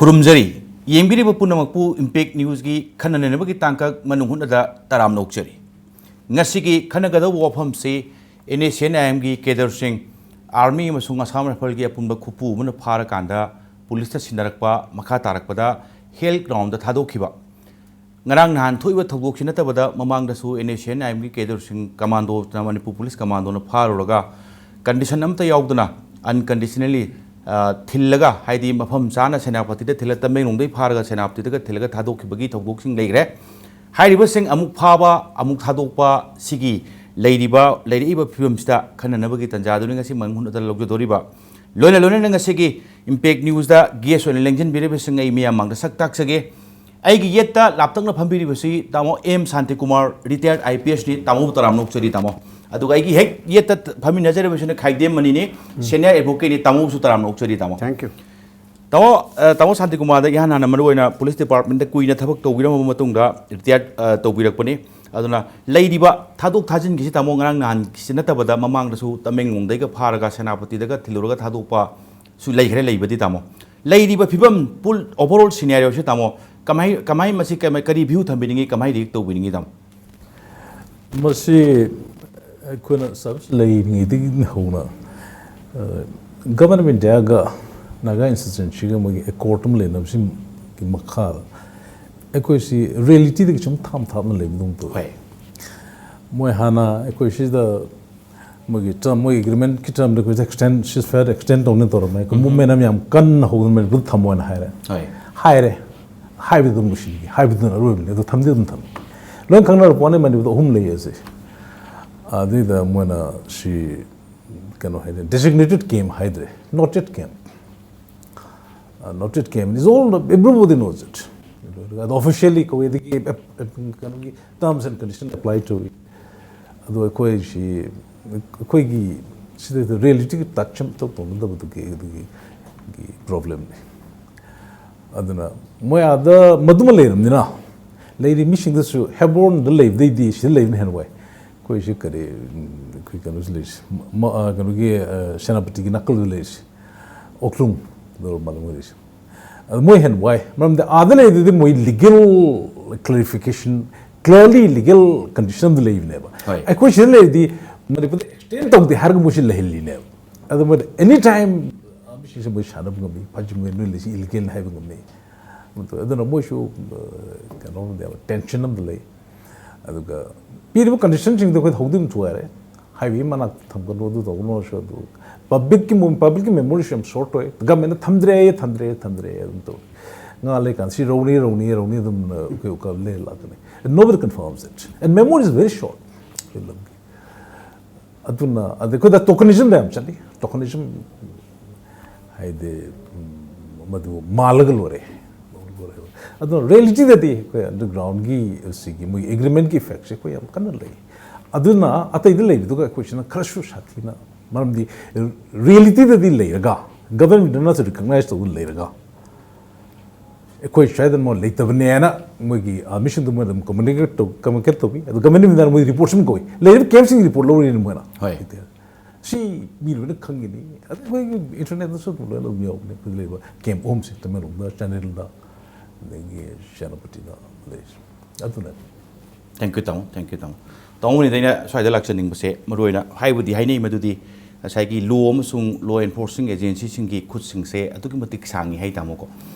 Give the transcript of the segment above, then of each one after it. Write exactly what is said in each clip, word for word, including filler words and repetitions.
ꯈꯨꯔꯨꯝꯖꯔꯤ꯫ ꯌꯦꯡꯕꯤꯔꯤꯕ ꯄꯨꯝꯅꯃꯛꯄꯨ ꯏꯝꯄꯦꯛ ꯅ꯭ꯌꯨꯁꯀꯤ ꯈꯟꯅ ꯅꯩꯅꯕꯒꯤ ꯇꯥꯡꯀꯛ ꯃꯅꯨꯡ ꯍꯨꯠꯅꯗ ꯇꯔꯥꯝꯅ ꯑꯣꯛꯆꯔꯤ꯫ ꯉꯁꯤꯒꯤ ꯈꯟꯅꯒꯗꯧꯕ ꯋꯥꯐꯝꯁꯤ ꯑꯦꯟ ꯑꯦꯁ ꯁꯤ ꯑꯦꯟ ꯑꯥꯏ ꯑꯦꯝꯒꯤ ꯀꯦꯗꯔꯁꯤꯡ, ꯑꯥꯔꯃꯤ ꯑꯃꯁꯨꯡ ꯑꯁꯥꯝ ꯔꯥꯏꯐꯜꯒꯤ ꯑꯄꯨꯟꯕ ꯈꯨꯄꯨ ꯑꯃꯅ ꯐꯥꯔꯀꯥꯟꯗ ꯄꯨꯂꯤꯁꯇ ꯁꯤꯟꯅꯔꯛꯄ, ꯃꯈꯥ ꯇꯥꯔꯛꯄꯗ ꯍꯦꯜ ꯒ꯭ꯔꯥꯎꯟꯗ ꯊꯥꯗꯣꯛꯈꯤꯕ꯫ ꯉꯔꯥꯡ ꯅꯍꯥꯟ ꯊꯣꯛꯏꯕ ꯊꯧꯗꯣꯛꯁꯤ ꯅꯠꯇꯕꯗ ꯃꯃꯥꯡꯗꯁꯨ ꯑꯦꯟ ꯑꯦꯁ ꯁꯤ ꯑꯦꯟ ꯑꯥꯏ ꯑꯦꯝꯒꯤ ꯀꯦꯗꯔꯁꯤꯡ ꯀꯃꯥꯟꯗꯣꯅ, ꯃꯅꯤꯄꯨꯔ ꯄꯨꯂꯤꯁ ꯀꯃꯥꯟꯗꯣꯅ ꯐꯥꯔꯨꯔꯒ ꯀꯟꯗꯤꯁꯟ ꯑꯃꯠꯇ ꯌꯥꯎꯗꯅ ꯑꯟꯀꯟꯗꯤꯁꯅꯦꯜꯂꯤ, ꯑ, ꯊꯤꯜꯂꯒ, ꯍꯥꯏꯗꯤ ꯃꯐꯝ ꯆꯥꯅ ꯁꯦꯅꯥꯄꯇꯤꯗ ꯊꯤꯜꯂ, ꯇꯃꯦꯡꯂꯣꯡꯗꯒꯤ ꯐꯥꯔꯒ ꯁꯦꯅꯥꯄꯇꯤꯗꯒ ꯊꯤꯜꯂꯒ ꯊꯥꯗꯣꯛꯈꯤꯕꯒꯤ ꯊꯧꯗꯣꯛꯁꯤꯡ ꯂꯩꯈ꯭ꯔꯦ꯫ ꯍꯥꯏꯔꯤꯕꯁꯤꯡ ꯑꯃꯨꯛ ꯐꯥꯕ, ꯑꯃꯨꯛ ꯊꯥꯗꯣꯛꯄ, ꯁꯤꯒꯤ ꯂꯩꯔꯤꯕ, ꯂꯩꯔꯛꯏꯕ ꯐꯤꯕꯝꯁꯤꯗ ꯈꯟꯅꯅꯕꯒꯤ ꯇꯥꯟꯖꯥꯗꯨꯅꯤ ꯉꯁꯤ ꯃꯅꯨꯡ ꯍꯨꯠꯅꯗ ꯂꯧꯖꯗꯣꯔꯤꯕ꯫ ꯂꯣꯏꯅ ꯂꯣꯏꯅꯅ ꯉꯁꯤꯒꯤ ꯏꯝꯄꯦꯛ ꯅ꯭ꯌꯨꯁꯇ ꯒꯦꯁ ꯑꯣꯏꯅ ꯂꯦꯡꯁꯤꯟꯕꯤꯔꯤꯕꯁꯤꯡ ꯑꯩ ꯃꯤꯌꯥꯝ ꯃꯥꯡꯗ ꯁꯛ ꯇꯥꯛꯆꯒꯦ꯫ ꯑꯩꯒꯤ ꯌꯦꯠꯇ ꯂꯥꯞꯇꯛꯅ ꯐꯝꯕꯤꯔꯤꯕꯁꯤ ꯇꯥꯃꯣ ꯑꯦꯝ ꯁꯥꯟꯇꯤꯀꯨꯃꯥꯔ, ꯔꯤꯇꯥꯌꯔꯗ ꯑꯥꯏ ꯄꯤ ꯑꯦꯁꯅꯤ꯫ ꯇꯥꯃꯣꯕꯨ ꯇꯔꯥꯝꯅ ꯑꯣꯛꯆꯔꯤ, ꯇꯥꯃꯣ꯫ ꯑꯗꯨꯒ ꯑꯩꯒꯤ ꯍꯦꯛ ꯌꯦꯠꯇ ꯐꯝꯃꯤꯟꯅꯖꯔꯤꯕꯁꯤꯅ ꯈꯥꯏꯗꯦꯝ ꯃꯅꯤꯅꯤ, ꯁꯦꯅꯤꯌꯔ ꯑꯦꯗꯚꯣꯀꯦꯠꯅꯤ꯫ ꯇꯥꯃꯣꯕꯨꯁꯨ ꯇꯔꯥꯝꯅ ꯑꯣꯛꯆꯔꯤ, ꯇꯥꯃꯣ꯫ Thank you. ꯇꯥꯃꯣ, ꯑ, ꯇꯥꯃꯣ ꯁꯥꯟꯇꯤꯀꯨꯃꯥꯔꯗ ꯏꯍꯥꯟ ꯍꯥꯟꯅ ꯃꯔꯨ ꯑꯣꯏꯅ ꯄꯨꯂꯤꯁ ꯗꯤꯄꯥꯔꯠꯃꯦꯟꯇ ꯀꯨꯏꯅ ꯊꯕꯛ ꯇꯧꯕꯤꯔꯝꯃꯕ ꯃꯇꯨꯡꯗ ꯔꯤꯇꯥꯌꯔꯗ, ꯑ, ꯇꯧꯕꯤꯔꯛꯄꯅꯤ꯫ ꯑꯗꯨꯅ ꯂꯩꯔꯤꯕ ꯊꯥꯗꯣꯛ ꯊꯥꯖꯤꯟꯒꯤꯁꯤ, ꯇꯥꯃꯣ, ꯉꯔꯥꯡ ꯅꯍꯥꯟꯒꯤꯁꯤ ꯅꯠꯇꯕꯗ ꯃꯃꯥꯡꯗꯁꯨ ꯇꯃꯦꯡꯂꯣꯡꯗꯩꯒ ꯐꯥꯔꯒ ꯁꯦꯅꯥꯄꯇꯤꯗꯒ ꯊꯤꯜꯂꯨꯔꯒ ꯊꯥꯗꯣꯛꯄꯁꯨ ꯂꯩꯈ꯭ꯔꯦ, ꯂꯩꯕꯗꯤ, ꯇꯥꯃꯣ꯫ ꯂꯩꯔꯤꯕ ꯐꯤꯕꯝ, ꯄꯨꯜ, ꯑꯣꯚꯔꯑꯣꯜ ꯁꯤꯅꯦꯔꯤꯑꯣꯁꯤ, ꯇꯥꯃꯣ, ꯀꯃꯥꯏ, ꯀꯃꯥꯏ ꯃꯁꯤ ꯀꯃꯥꯏ, ꯀꯔꯤ ꯚ꯭ꯌꯨ ꯊꯝꯕꯤꯅꯤꯡꯉꯤ, ꯀꯃꯥꯏ ꯔꯤꯌꯦꯛ ꯇꯧꯕꯤꯅꯤꯡꯉꯤ, ꯇꯥꯃꯣ? ꯃꯁꯤ ꯑꯩꯈꯣꯏꯅ ꯁꯥꯔꯚꯤꯁ ꯂꯩꯔꯤꯉꯩꯗꯒꯤ ꯍꯧꯅ, ꯑ, ꯒꯚꯔꯟꯃꯦꯟ ꯑꯣꯐ ꯏꯟꯗꯤꯌꯥꯒ ꯅꯥꯒꯥ ꯏꯟꯁꯔꯖꯦꯟꯁꯤꯒ ꯃꯣꯏꯒꯤ ꯑꯦꯀꯣꯔꯗ ꯑꯃ ꯂꯩꯅꯕꯁꯤꯒꯤ ꯃꯈꯥꯗ ꯑꯩꯈꯣꯏꯁꯤ ꯔꯤꯌꯦꯂꯤꯇꯤꯗꯒꯤ ꯁꯨꯝ ꯊꯥꯞ ꯊꯥꯞꯅ ꯂꯩꯕꯗꯧꯅ ꯇꯧꯋꯤ꯫ ꯍꯣꯏ꯫ ꯃꯣꯏ ꯍꯥꯟꯅ ꯑꯩꯈꯣꯏ ꯁꯤꯗ ꯃꯣꯏꯒꯤ ꯇꯔꯝ, ꯃꯣꯏꯒꯤ ꯑꯦꯒ꯭ꯔꯤꯃꯦꯟꯀꯤ ꯇꯔꯝꯗ ꯑꯩꯈꯣꯏꯁꯦ ꯑꯦꯛꯁꯇꯦꯟ, ꯁꯤꯁ ꯐꯥꯌꯔ ꯑꯦꯛꯁꯇꯦꯟ ꯇꯧꯅꯤ ꯇꯧꯔꯝꯃꯦ꯫ ꯃꯨꯚꯃꯦꯟ ꯑꯃ ꯌꯥꯝ ꯀꯟꯅ ꯍꯧꯗꯅ ꯃꯅꯤꯄꯨꯔꯗ ꯊꯝꯃꯣ ꯍꯥꯏꯅ ꯍꯥꯏꯔꯦ꯫ ꯍꯣꯏ꯫ ꯍꯥꯏꯔꯦ꯫ ꯍꯥꯏꯕꯗꯤ ꯑꯗꯨꯝ ꯂꯣꯏꯁꯤꯟꯈꯤ꯫ ꯍꯥꯏꯕꯗꯨꯅ ꯑꯔꯣꯏꯕꯅꯤ꯫ ꯑꯗꯨ ꯊꯝꯗꯤ ꯑꯗꯨꯝ ꯊꯝꯃꯤ꯫ ꯂꯣꯏ ꯈꯪꯅꯔꯕ ꯄꯣꯠꯅꯤ ꯃꯅꯤꯄꯨꯔꯗ ꯑꯍꯨꯝ ꯂꯩ ꯑꯁꯦ꯫ ꯑꯗꯨꯏꯗ ꯃꯣꯏꯅ ꯁꯤ ꯀꯩꯅꯣ ꯍꯥꯏꯗꯤ designated camp ꯍꯥꯏꯗ꯭ꯔꯦ, noted camp꯫ Noted camp is all, everybody knows it꯫ ꯑꯗꯣ ꯑꯣꯐꯤꯁꯤꯌꯦꯜꯂꯤ ꯀꯧꯏ, ꯑꯗꯒꯤ ꯑꯦꯞ-, ꯑꯦꯞ-, ꯀꯩꯅꯣꯒꯤ terms and condition apply ꯇꯧꯏ꯫ ꯑꯗꯣ ꯑꯩꯈꯣꯏꯁꯤ, ꯑꯩꯈꯣꯏꯒꯤ ꯁꯤꯗ ꯔꯤꯌꯦꯂꯤꯇꯤꯒꯤ ꯇꯆ ꯑꯃ ꯏꯇꯧ ꯇꯧꯅꯗꯕꯗꯨꯒꯤ, ꯑꯗꯨꯒꯤ, ꯒꯤ ꯄ꯭ꯔꯣꯕ꯭ꯂꯦꯝꯅꯤ꯫ ꯑꯗꯨꯅ ꯃꯣꯏ ꯑꯥꯗ ꯃꯗꯨꯃ ꯂꯩꯔꯕꯅꯤꯅ, ꯂꯩꯔꯤ ꯃꯤꯁꯤꯡꯗꯨꯁꯨ ꯍꯦꯕꯣꯔꯟꯗ ꯂꯩꯕꯗꯩꯗꯤ ꯁꯤꯗ ꯂꯩꯕꯅ ꯍꯦꯟꯅ ꯋꯥꯏ꯫ ꯑꯩꯈꯣꯏꯁꯤ ꯀꯔꯤ, ꯎꯝ, ꯑꯩꯈꯣꯏ ꯀꯩꯅꯣꯁꯤ ꯂꯩꯔꯤꯁꯤ, ꯃ-, ꯑ, ꯀꯩꯅꯣꯒꯤ, ꯑ, ꯁꯦꯅꯥꯄꯇꯤꯒꯤ ꯅꯥꯀꯜꯗ ꯂꯩꯔꯤꯁꯤ, ꯑꯣꯛꯂꯨꯡꯗ ꯑꯣꯏꯔ ꯃꯥꯜꯂꯦ ꯃꯣꯏ ꯂꯩꯔꯤꯁꯤ꯫ ꯑꯗꯨ ꯃꯣꯏ ꯍꯦꯟꯅ ꯋꯥꯏ꯫ ꯃꯔꯝꯗꯤ ꯑꯥꯗ ꯂꯩꯔꯗꯤ ꯃꯣꯏ legal clarification, clearly legal condition ꯑꯃꯗ ꯂꯩꯕꯅꯦꯕ꯫ ꯍꯣꯏ꯫ ꯑꯩꯈꯣꯏ ꯁꯤꯗ ꯂꯩꯔꯗꯤ ꯃꯅꯤꯄꯨꯔꯗ ꯑꯦꯛꯁꯇꯦꯟ ꯇꯧꯗꯦ ꯍꯥꯏꯔꯒ ꯃꯣꯏꯁꯤ ꯂꯩꯍꯜꯂꯤꯅꯦꯕ꯫ ꯑꯗꯨ ꯃꯣꯏꯗ ꯑꯦꯅꯤ ꯇꯥꯏꯝ ꯃꯤꯁꯤꯡꯁꯦ ꯃꯣꯏ ꯁꯥꯟꯅꯕ ꯉꯝꯃꯤ, ꯐꯥꯖꯤꯟꯕ ꯉꯝꯃꯤ, ꯅꯣꯏ ꯂꯩꯁꯤ ꯏꯂꯤꯒꯦꯜ ꯍꯥꯏꯕ ꯉꯝꯃꯤ꯫ ꯑꯗꯨꯅ ꯃꯣꯏꯁꯨ, ꯑ, ꯀꯩꯅꯣ ꯑꯃꯗ, ꯇꯦꯟꯁꯟ ꯑꯃꯗ ꯂꯩ꯫ ꯑꯗꯨꯒ ꯄꯤꯔꯤꯕ ꯀꯟꯗꯤꯁꯟꯁꯤꯡꯗꯣ ꯑꯩꯈꯣꯏ ꯍꯧꯗꯤ ꯑꯗꯨꯝ ꯊꯨꯒꯥꯏꯔꯦ꯫ ꯍꯥꯏꯋꯦ ꯃꯅꯥꯛꯇ ꯊꯝꯒꯅꯨ, ꯑꯗꯨ ꯇꯧꯒꯅꯨꯁꯨ, ꯑꯗꯨ ꯄꯕ꯭ꯂꯤꯛꯀꯤ ꯃꯣ-, ꯄꯕ꯭ꯂꯤꯛꯀꯤ ꯃꯦꯃꯣꯔꯤꯁꯨ ꯌꯥꯝ ꯁꯣꯔꯠ ꯑꯣꯏ꯫ ꯒꯃꯦꯟꯅ ꯊꯝꯗ꯭ꯔꯦ, ꯊꯝꯗ꯭ꯔꯦ, ꯊꯝꯗ꯭ꯔꯦ ꯑꯗꯨꯝ ꯇꯧꯏ꯫ ꯉꯥ ꯂꯩꯀꯥꯟꯗ ꯁꯤ ꯔꯧꯅꯤ, ꯔꯧꯅꯤ, ꯔꯧꯅꯤ ꯑꯗꯨꯝ, ꯑ, ꯑꯩꯈꯣꯏ ꯎꯀꯜ ꯂꯩꯔ ꯂꯥꯛꯀꯅꯤ꯫ And nobody confirms it. And memory is very short. ꯑꯗꯨꯅ ꯑꯗ ꯑꯩꯈꯣꯏꯗ ꯇꯣꯀꯅꯤꯖꯝꯗ ꯌꯥꯝ ꯆꯠꯂꯤ꯫ ꯇꯣꯀꯅꯤꯖꯝ ꯍꯥꯏꯗꯤ, ꯎꯝ, ꯃꯗꯨ ꯃꯥꯜꯂꯒ ꯂꯣꯏꯔꯦ꯫ ꯑꯗꯣ ꯔꯤꯌꯦꯂꯤꯇꯤꯗꯗꯤ ꯑꯩꯈꯣꯏ ꯑꯟꯗꯔꯒ꯭ꯔꯥꯎꯟꯒꯤ ꯁꯤꯒꯤ ꯃꯣꯏ ꯑꯦꯒ꯭ꯔꯤꯃꯦꯟꯒꯤ ꯏꯐꯦꯛꯁꯦ ꯑꯩꯈꯣꯏ ꯌꯥꯝ ꯀꯟꯅ ꯂꯩ꯫ ꯑꯗꯨꯅ ꯑꯇꯩꯗ ꯂꯩꯕꯗꯨꯒ ꯑꯩꯈꯣꯏꯁꯤꯅ ꯈꯔꯁꯨ ꯁꯥꯊꯤꯅ, ꯃꯔꯝꯗꯤ ꯔꯤꯌꯦꯂꯤꯇꯤꯗꯗꯤ ꯂꯩꯔꯒ, ꯒꯚꯔꯟꯃꯦꯟꯠꯅꯁꯨ ꯔꯤꯀꯛꯅꯥꯏꯖ ꯇꯧꯗꯨꯅ ꯂꯩꯔꯒ, ꯑꯩꯈꯣꯏ ꯁ꯭ꯋꯥꯏꯗ ꯃꯣꯏ ꯂꯩꯇꯕꯅꯦꯅ ꯃꯣꯏꯒꯤ, ꯑ, ꯃꯤꯁꯤꯡꯗꯨ ꯃꯣꯏ ꯑꯗꯨꯝ ꯀꯝꯃꯨꯅꯤꯀꯦꯠ ꯇꯧ-, ꯀꯝꯃꯨꯅꯤꯀꯦꯠ ꯇꯧꯕꯤ꯫ ꯑꯗꯨ ꯒꯚꯔꯟꯃꯦꯟꯠ ꯑꯣꯐ ꯏꯟꯗꯤꯌꯥꯅ ꯃꯣꯏ ꯔꯤꯄꯣꯔꯠꯁꯨ ꯑꯗꯨꯝ ꯀꯧꯏ꯫ ꯂꯩꯔꯤꯕ ꯀꯦꯝꯞꯁꯤꯡꯒꯤ ꯔꯤꯄꯣꯔꯠ ꯂꯧꯔꯤꯅꯤ ꯃꯣꯏꯅ꯫ ꯍꯣꯏ꯫ ꯁꯤ ꯃꯤ ꯂꯣꯏꯅ ꯈꯪꯒꯅꯤ꯫ ꯑꯗꯨ ꯑꯩꯈꯣꯏꯒꯤ ꯏꯟꯇꯔꯅꯦꯠꯇꯁꯨ ꯑꯗꯨꯝ ꯂꯣꯏꯅ ꯑꯗꯨꯝ ꯌꯥꯎꯕꯅꯦ꯫ ꯑꯩꯈꯣꯏ ꯂꯩꯕ ꯀꯦꯝꯞ ꯑꯍꯨꯝꯁꯦ, ꯇꯃꯦꯡꯂꯣꯡꯗ, ꯆꯥꯟꯗꯦꯜꯗ, ꯑꯗꯒꯤ ꯁꯦꯅꯥꯄꯇꯤꯗ ꯂꯩꯔꯤꯁꯦ꯫ ꯑꯗꯨꯅ Thank you, ꯇꯥꯃꯣ꯫ Thank you, ꯇꯥꯃꯣ꯫ ꯇꯥꯃꯣ ꯃꯅꯤꯗ ꯑꯩꯅ ꯁ꯭ꯋꯥꯏꯗ ꯂꯥꯛꯆꯅꯤꯡꯕꯁꯦ, ꯃꯔꯨꯑꯣꯏꯅ ꯍꯥꯏꯕꯨꯗꯤ ꯍꯥꯏꯅꯩ ꯃꯗꯨꯗꯤ ꯉꯁꯥꯏꯒꯤ ꯂꯣ ꯑꯃꯁꯨꯡ ꯂꯣ ꯑꯦꯟꯐꯣꯔꯁꯤꯡ ꯑꯦꯖꯦꯟꯁꯤꯁꯤꯡꯒꯤ ꯈꯨꯠꯁꯤꯡꯁꯦ ꯑꯗꯨꯛꯀꯤ ꯃꯇꯤꯛ ꯁꯥꯡꯉꯤ ꯍꯥꯏ, ꯇꯥꯃꯣꯀꯣ꯫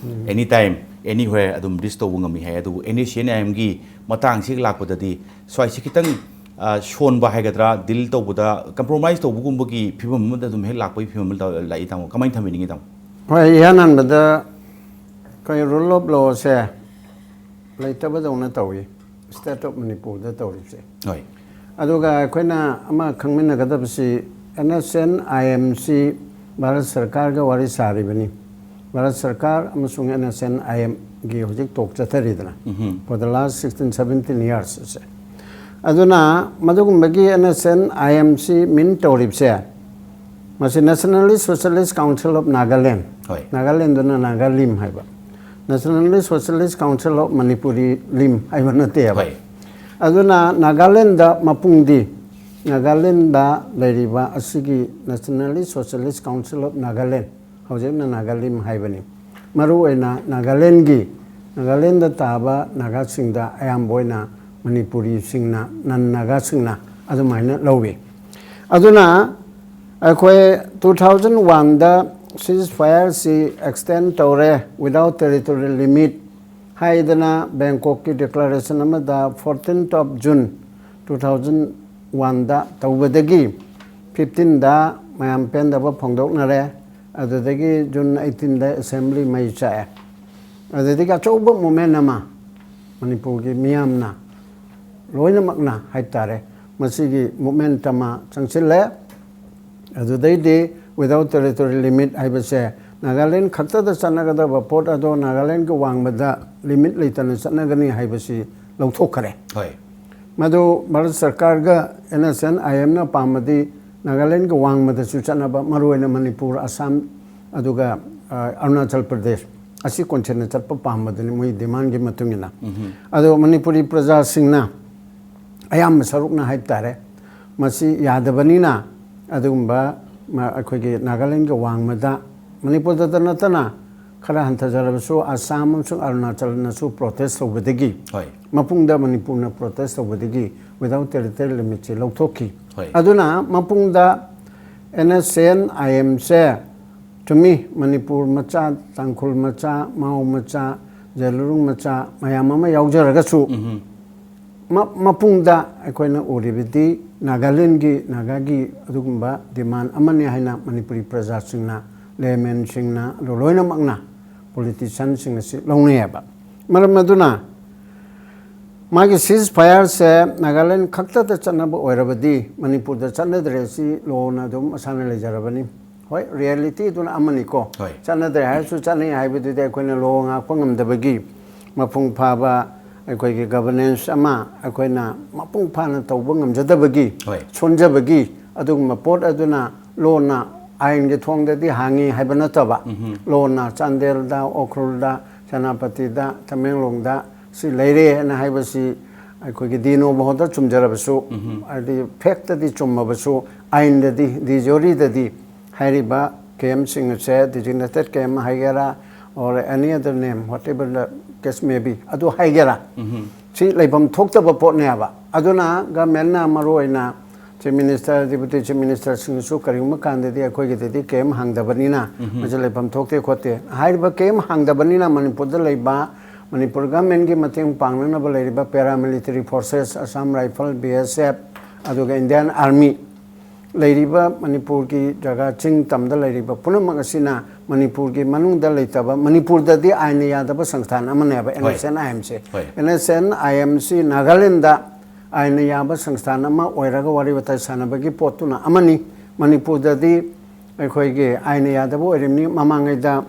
ꯑꯦꯅꯤ ꯇꯥꯏꯝ, ꯑꯦꯅꯤ ꯋꯦꯌꯔ ꯑꯗꯨꯝ ꯔꯤꯆ ꯇꯧꯕ ꯉꯝꯃꯤ ꯍꯥꯏ꯫ ꯑꯗꯨꯕꯨ ꯑꯦꯟ ꯑꯦꯁ ꯁꯤ ꯑꯦꯟ ꯑꯥꯏ ꯑꯦꯝꯒꯤ ꯃꯇꯥꯡꯁꯤ ꯂꯥꯛꯄꯗꯗꯤ ꯁ꯭ꯋꯥꯏꯁꯤ ꯈꯤꯇꯪ, ꯑ, ꯁꯣꯟꯕ ꯍꯥꯏꯒꯗ꯭ꯔꯥ, ꯗꯤꯜ ꯇꯧꯕꯗ ꯀꯝꯄ꯭ꯔꯣꯃꯥꯏꯁ ꯇꯧꯕꯒꯨꯝꯕꯒꯤ ꯐꯤꯕꯝ ꯑꯃꯗ ꯑꯗꯨꯝ ꯍꯦꯛ ꯂꯥꯛꯄꯒꯤ ꯐꯤꯕꯝ ꯑꯃ ꯂꯥꯛꯏ, ꯇꯥꯃꯣ꯫ ꯀꯃꯥꯏꯅ ꯊꯝꯕꯤꯅꯤꯡꯉꯤ, ꯇꯥꯃꯣ? ꯍꯣꯏ, ꯏꯍꯥꯟ ꯍꯥꯟꯕꯗ ꯑꯩꯈꯣꯏ ꯔꯨꯜ ꯑꯣꯐ ꯂꯣꯁꯦ ꯂꯩꯇꯕꯗꯧꯅ ꯇꯧꯏ, ꯁ꯭ꯇꯦꯠ ꯑꯣꯐ ꯃꯅꯤꯄꯨꯔꯗ ꯇꯧꯔꯤꯕꯁꯦ꯫ ꯍꯣꯏ꯫ ꯑꯗꯨꯒ ꯑꯩꯈꯣꯏꯅ ꯑꯃ ꯈꯪꯃꯤꯟꯅꯒꯗꯕꯁꯤ, ꯑꯦꯟ ꯑꯦꯁ ꯑꯦꯟ ꯑꯥꯏ ꯑꯦꯝꯁꯤ ꯚꯥꯔꯠ ꯁꯔꯀꯥꯔꯒ ꯋꯥꯔꯤ ꯁꯥꯔꯤꯕꯅꯤ꯫ ꯚꯥꯔꯠ ꯁꯔꯀꯥꯔ ꯑꯃꯁꯨꯡ ꯑꯦꯟ ꯑꯦꯁ ꯑꯦꯟ ꯑꯥꯏ ꯑꯦꯝꯒꯤ ꯍꯧꯖꯤꯛ ꯇꯣꯛ ꯆꯠꯊꯔꯤꯗꯅ, for the last sixteen seventeen years ꯁꯦ꯫ ꯑꯗꯨꯅ ꯃꯗꯨꯒꯨꯝꯕꯒꯤ ꯑꯦꯟ ꯑꯦꯁ ꯑꯦꯟ ꯑꯥꯏ ꯑꯦꯝꯁꯤ ꯃꯤꯟ ꯇꯧꯔꯤꯕꯁꯦ, ꯃꯁꯤ Nationalist Socialist Council of Nagaland, ꯍꯣꯏ꯫ ꯅꯥꯒꯥꯂꯦꯟꯗꯅ ꯅꯥꯒꯥꯂꯤꯝ ꯍꯥꯏꯕ, Nationalist Socialist Council of Manipuri ꯂꯤꯝ ꯍꯥꯏꯕ ꯅꯠꯇꯦꯕ꯫ ꯍꯣꯏ꯫ ꯑꯗꯨꯅ ꯅꯥꯒꯥꯂꯦꯟꯗ ꯃꯄꯨꯡꯗꯤ, ꯅꯥꯒꯥꯂꯦꯟꯗ ꯂꯩꯔꯤꯕ ꯑꯁꯤꯒꯤ Nationalist Socialist Council of Nagaland, ꯍꯧꯖꯤꯛꯅ ꯅꯥꯒꯥꯂꯤꯝ ꯍꯥꯏꯕꯅꯤ꯫ ꯃꯔꯨꯑꯣꯏꯅ ꯅꯥꯒꯥꯂꯦꯟꯒꯤ, ꯅꯥꯒꯥꯂꯦꯟꯗ ꯇꯥꯕ ꯅꯥꯒꯥꯁꯤꯡꯗ ꯑꯌꯥꯝꯕ ꯑꯣꯏꯅ ꯃꯅꯤꯄꯨꯔꯤꯁꯤꯡꯅ, ꯅꯟ ꯅꯥꯒꯥꯁꯤꯡꯅ ꯑꯗꯨꯃꯥꯏꯅ ꯂꯧꯏ꯫ ꯑꯗꯨꯅ ꯑꯩꯈꯣꯏ ꯇꯨ ꯊꯥꯎꯖꯟ ꯋꯥꯟꯗ ceasefire ꯁꯤ extend ꯇꯧꯔꯦ, without territorial limit ꯍꯥꯏꯗꯅ ꯕꯦꯡꯀꯣꯛꯀꯤ declaration ꯑꯃꯗ fourteenth of June two thousand one ꯗ ꯇꯧꯕꯗꯒꯤ fifteenꯗ ꯃꯌꯥꯝ ꯄꯦꯟꯗꯕ ꯐꯣꯡꯗꯣꯛꯅꯔꯦ꯫ ꯑꯗꯨꯗꯒꯤ June eighteenꯗ assembly ꯃꯩ ꯆꯥꯛꯑꯦ꯫ ꯑꯗꯨꯗꯒꯤ ꯑꯆꯧꯕ movement ꯑꯃ ꯃꯅꯤꯄꯨꯔꯒꯤ ꯃꯤꯌꯥꯝꯅ ꯂꯣꯏꯅꯃꯛꯅ ꯍꯥꯏꯕ ꯇꯥꯔꯦ, ꯃꯁꯤꯒꯤ movement ꯑꯃ ꯆꯪꯁꯤꯜꯂꯦ꯫ ꯑꯗꯨꯗꯩꯗꯤ without territorial limit ꯍꯥꯏꯕꯁꯦ ꯅꯥꯒꯥꯂꯦꯟ ꯈꯛꯇꯗ ꯆꯠꯅꯒꯗꯕ ꯄꯣꯠ ꯑꯗꯣ ꯅꯥꯒꯥꯂꯦꯟꯒꯤ ꯋꯥꯡꯃꯗ limit ꯂꯩꯇꯅ ꯆꯠꯅꯒꯅꯤ ꯍꯥꯏꯕꯁꯤ ꯂꯧꯊꯣꯛꯈ꯭ꯔꯦ꯫ ꯍꯣꯏ꯫ ꯃꯗꯨ ꯚꯥꯔꯠ ꯁꯔꯀꯥꯔꯒ NSCN-IM-ꯅ ꯄꯥꯝꯃꯗꯤ ꯅꯥꯒꯥꯂꯦꯟꯒꯤ ꯋꯥꯡꯃꯗꯁꯨ ꯆꯠꯅꯕ, ꯃꯔꯨꯑꯣꯏꯅ ꯃꯅꯤꯄꯨꯔ, ꯑꯁꯥꯝ, ꯑꯗꯨꯒ ꯑ, ꯑꯔꯨꯅꯥꯆꯜ ꯄ꯭ꯔꯗꯦꯁ ꯑꯁꯤ ꯀꯣꯟꯁꯤꯟꯅ ꯆꯠꯄ ꯄꯥꯝꯕꯗꯨꯅꯤ ꯃꯣꯏ demandꯒꯤ ꯃꯇꯨꯡ ꯏꯟꯅ꯫ ꯑꯗꯣ ꯃꯅꯤꯄꯨꯔꯤ ꯄ꯭ꯔꯖꯥꯁꯤꯡꯅ ꯑꯌꯥꯝꯕ ꯁꯔꯨꯛꯅ ꯍꯥꯏꯕ ꯇꯥꯔꯦ, ꯃꯁꯤ ꯌꯥꯗꯕꯅꯤꯅ ꯑꯗꯨꯒꯨꯝꯕ ꯃ-, ꯑꯩꯈꯣꯏꯒꯤ ꯅꯥꯒꯥꯂꯦꯟꯒꯤ ꯋꯥꯡꯃꯗ, ꯃꯅꯤꯄꯨꯔꯗꯇ ꯅꯠꯇꯅ ꯈꯔ ꯍꯟꯊꯖꯔꯕꯁꯨ ꯑꯁꯥꯝ ꯑꯃꯁꯨꯡ ꯑꯔꯨꯅꯥꯆꯜꯅꯁꯨ protest ꯇꯧꯕꯗꯒꯤ ꯍꯣꯏ꯫ ꯃꯄꯨꯡꯗ ꯃꯅꯤꯄꯨꯔꯅ protest ꯇꯧꯕꯗꯒꯤ without territorial limitꯁꯦ ꯂꯧꯊꯣꯛꯈꯤ꯫ ꯍꯣꯏ꯫ ꯑꯗꯨꯅ ꯃꯄꯨꯡꯗ NSCN-IM-ꯁꯦ ꯆꯨꯝꯃꯤ, ꯃꯅꯤꯄꯨꯔ ꯃꯆꯥ, ꯇꯥꯡꯈꯨꯜ ꯃꯆꯥ, ꯃꯥꯎ ꯃꯆꯥ, ꯖꯦꯂꯨꯔꯨꯡ ꯃꯆꯥ ꯃꯌꯥꯝ ꯑꯃ ꯌꯥꯎꯖꯔꯒꯁꯨ ꯃ-, ꯃꯄꯨꯡꯗ ꯑꯩꯈꯣꯏꯅ ꯎꯔꯤꯕꯗꯤ ꯅꯥꯒꯥꯂꯦꯟꯒꯤ, ꯅꯥꯒꯥꯒꯤ ꯑꯗꯨꯒꯨꯝꯕ demand ꯑꯃꯅꯤ ꯍꯥꯏꯅ ꯃꯅꯤꯄꯨꯔꯤ ꯄ꯭ꯔꯖꯥꯁꯤꯡꯅ, laymanꯁꯤꯡꯅ, ꯑꯗꯨ ꯂꯣꯏꯅꯃꯛꯅ politicianꯁꯤꯡ ꯑꯁꯤ ꯂꯧꯅꯩꯌꯦꯕ꯫ ꯃꯔꯝ ꯑꯗꯨꯅ ꯃꯥꯒꯤ ceasefire-ꯁꯦ ꯅꯥꯒꯥꯂꯦꯟ ꯈꯛꯇꯗ ꯆꯠꯅꯕ ꯑꯣꯏꯔꯕꯗꯤ ꯃꯅꯤꯄꯨꯔꯗ ꯆꯠꯅꯗ꯭ꯔꯦ, ꯁꯤ lawꯅ ꯑꯗꯨꯝ ꯃꯁꯥꯅ ꯂꯩꯖꯔꯕꯅꯤ꯫ ꯍꯣꯏ, reality-ꯗꯨꯅ ꯑꯃꯅꯤꯀꯣ꯫ ꯍꯣꯏ꯫ ꯆꯠꯅꯗ꯭ꯔꯦ ꯍꯥꯏꯔꯁꯨ ꯆꯠꯅꯩ ꯍꯥꯏꯕꯗꯨꯗꯤ ꯑꯩꯈꯣꯏꯅ law ꯉꯥꯛꯄ ꯉꯝꯗꯕꯒꯤ, ꯃꯄꯨꯡ ꯐꯥꯕ ꯑꯩꯈꯣꯏꯒꯤ governance ꯑꯃ ꯑꯩꯈꯣꯏꯅ ꯃꯄꯨꯡ ꯐꯥꯅ ꯇꯧꯕ ꯉꯝꯖꯗꯕꯒꯤ, ꯍꯣꯏ꯫ ꯁꯣꯟꯖꯕꯒꯤ ꯑꯗꯨꯒꯨꯝꯕ ꯄꯣꯠ ꯑꯗꯨꯅ lawꯅ ꯑꯥꯏꯟꯒꯤ ꯊꯣꯡꯗꯗꯤ ꯍꯥꯡꯉꯤ ꯍꯥꯏꯕ ꯅꯠꯇꯕ, lawꯅ ꯆꯥꯟꯗꯦꯜꯗ, ꯎꯈ꯭ꯔꯨꯜꯗ, ꯁꯦꯅꯥꯄꯇꯤꯗ, ꯇꯃꯦꯡꯂꯣꯡꯗ ꯁꯤ ꯂꯩꯔꯦ ꯍꯥꯏꯅ ꯍꯥꯏꯕꯁꯤ ꯑꯩꯈꯣꯏꯒꯤ de novo ꯍꯣꯗ ꯆꯨꯝꯖꯔꯕꯁꯨ, ꯍꯥꯏꯗꯤ fact-ꯇꯗꯤ ꯆꯨꯝꯃꯕꯁꯨ, ꯑꯥꯏꯟꯗꯗꯤ, de jure-ꯗꯗꯤ ꯍꯥꯏꯔꯤꯕ camp-ꯁꯤꯡ ꯑꯁꯦ designated camp ꯍꯥꯏꯒꯦꯔꯥ, or any other name, whatever the case may be, ꯑꯗꯨ ꯍꯥꯏꯒꯦꯔꯥ? ꯁꯤ ꯂꯩꯐꯝ ꯊꯣꯛꯇꯕ ꯄꯣꯠꯅꯦꯕ꯫ ꯑꯗꯨꯅ ꯒꯃꯦꯟꯅ ꯃꯔꯨ ꯑꯣꯏꯅ ꯆꯤꯐ ꯃꯤꯅꯤꯁꯇꯔ, ꯗꯤꯄꯨꯇꯤ ꯆꯤꯐ ꯃꯤꯅꯤꯁꯇꯔꯁꯤꯡꯁꯨ ꯀꯔꯤꯒꯨꯝꯕ ꯀꯥꯟꯗꯗꯤ ꯑꯩꯈꯣꯏꯒꯤꯗꯗꯤ ꯀꯦꯝ ꯍꯥꯡꯗꯕꯅꯤꯅ ꯃꯁꯤ ꯂꯩꯐꯝ ꯊꯣꯛꯇꯦ ꯈꯣꯠꯇꯦ ꯍꯥꯏꯔꯤꯕ ꯀꯦꯝ ꯍꯥꯡꯗꯕꯅꯤꯅ ꯃꯅꯤꯄꯨꯔꯗ ꯂꯩꯕ ꯃꯅꯤꯄꯨꯔ ꯒꯃꯦꯟꯒꯤ ꯃꯇꯦꯡ ꯄꯥꯡꯅꯅꯕ ꯂꯩꯔꯤꯕ paramilitary forces, Assam rifle, B ꯑꯦꯁ ꯑꯦꯐ, ꯑꯗꯨꯒ ꯏꯟꯗꯤꯌꯥꯟ ꯑꯥꯔꯃꯤ, ꯂꯩꯔꯤꯕ ꯃꯅꯤꯄꯨꯔꯒꯤ ꯖꯒꯥ ꯆꯤꯡ ꯇꯝꯗ ꯂꯩꯔꯤꯕ ꯄꯨꯝꯅꯃꯛ ꯑꯁꯤꯅ ꯃꯅꯤꯄꯨꯔꯒꯤ ꯃꯅꯨꯡꯗ ꯂꯩꯇꯕ, ꯃꯅꯤꯄꯨꯔꯗꯗꯤ ꯑꯥꯏꯟꯅ ꯌꯥꯗꯕ ꯁꯪꯁꯊꯥꯟ ꯑꯃꯅꯦꯕ ꯑꯦꯟ ꯑꯦꯁ ꯑꯦꯟ ꯑꯥꯏ ꯑꯦꯝꯁꯦ꯫ ꯍꯣꯏ꯫ ꯑꯦꯟ ꯑꯦꯁ ꯑꯦꯟ ꯑꯥꯏ ꯑꯦꯝꯁꯤ ꯅꯥꯒꯥꯂꯦꯟꯗ ꯑꯥꯏꯟꯅ ꯌꯥꯕ ꯁꯪꯁꯊꯥꯟ ꯑꯃ ꯑꯣꯏꯔꯒ ꯋꯥꯔꯤ ꯋꯥꯇꯥꯏ ꯁꯥꯟꯅꯕꯒꯤ ꯄꯣꯠꯇꯨꯅ ꯑꯃꯅꯤ꯫ ꯃꯅꯤꯄꯨꯔꯗꯗꯤ ꯑꯩꯈꯣꯏꯒꯤ ꯑꯥꯏꯟꯅ ꯌꯥꯗꯕ ꯑꯣꯏꯔꯤꯕꯅꯤ꯫ ꯃꯃꯥꯡꯉꯩꯗ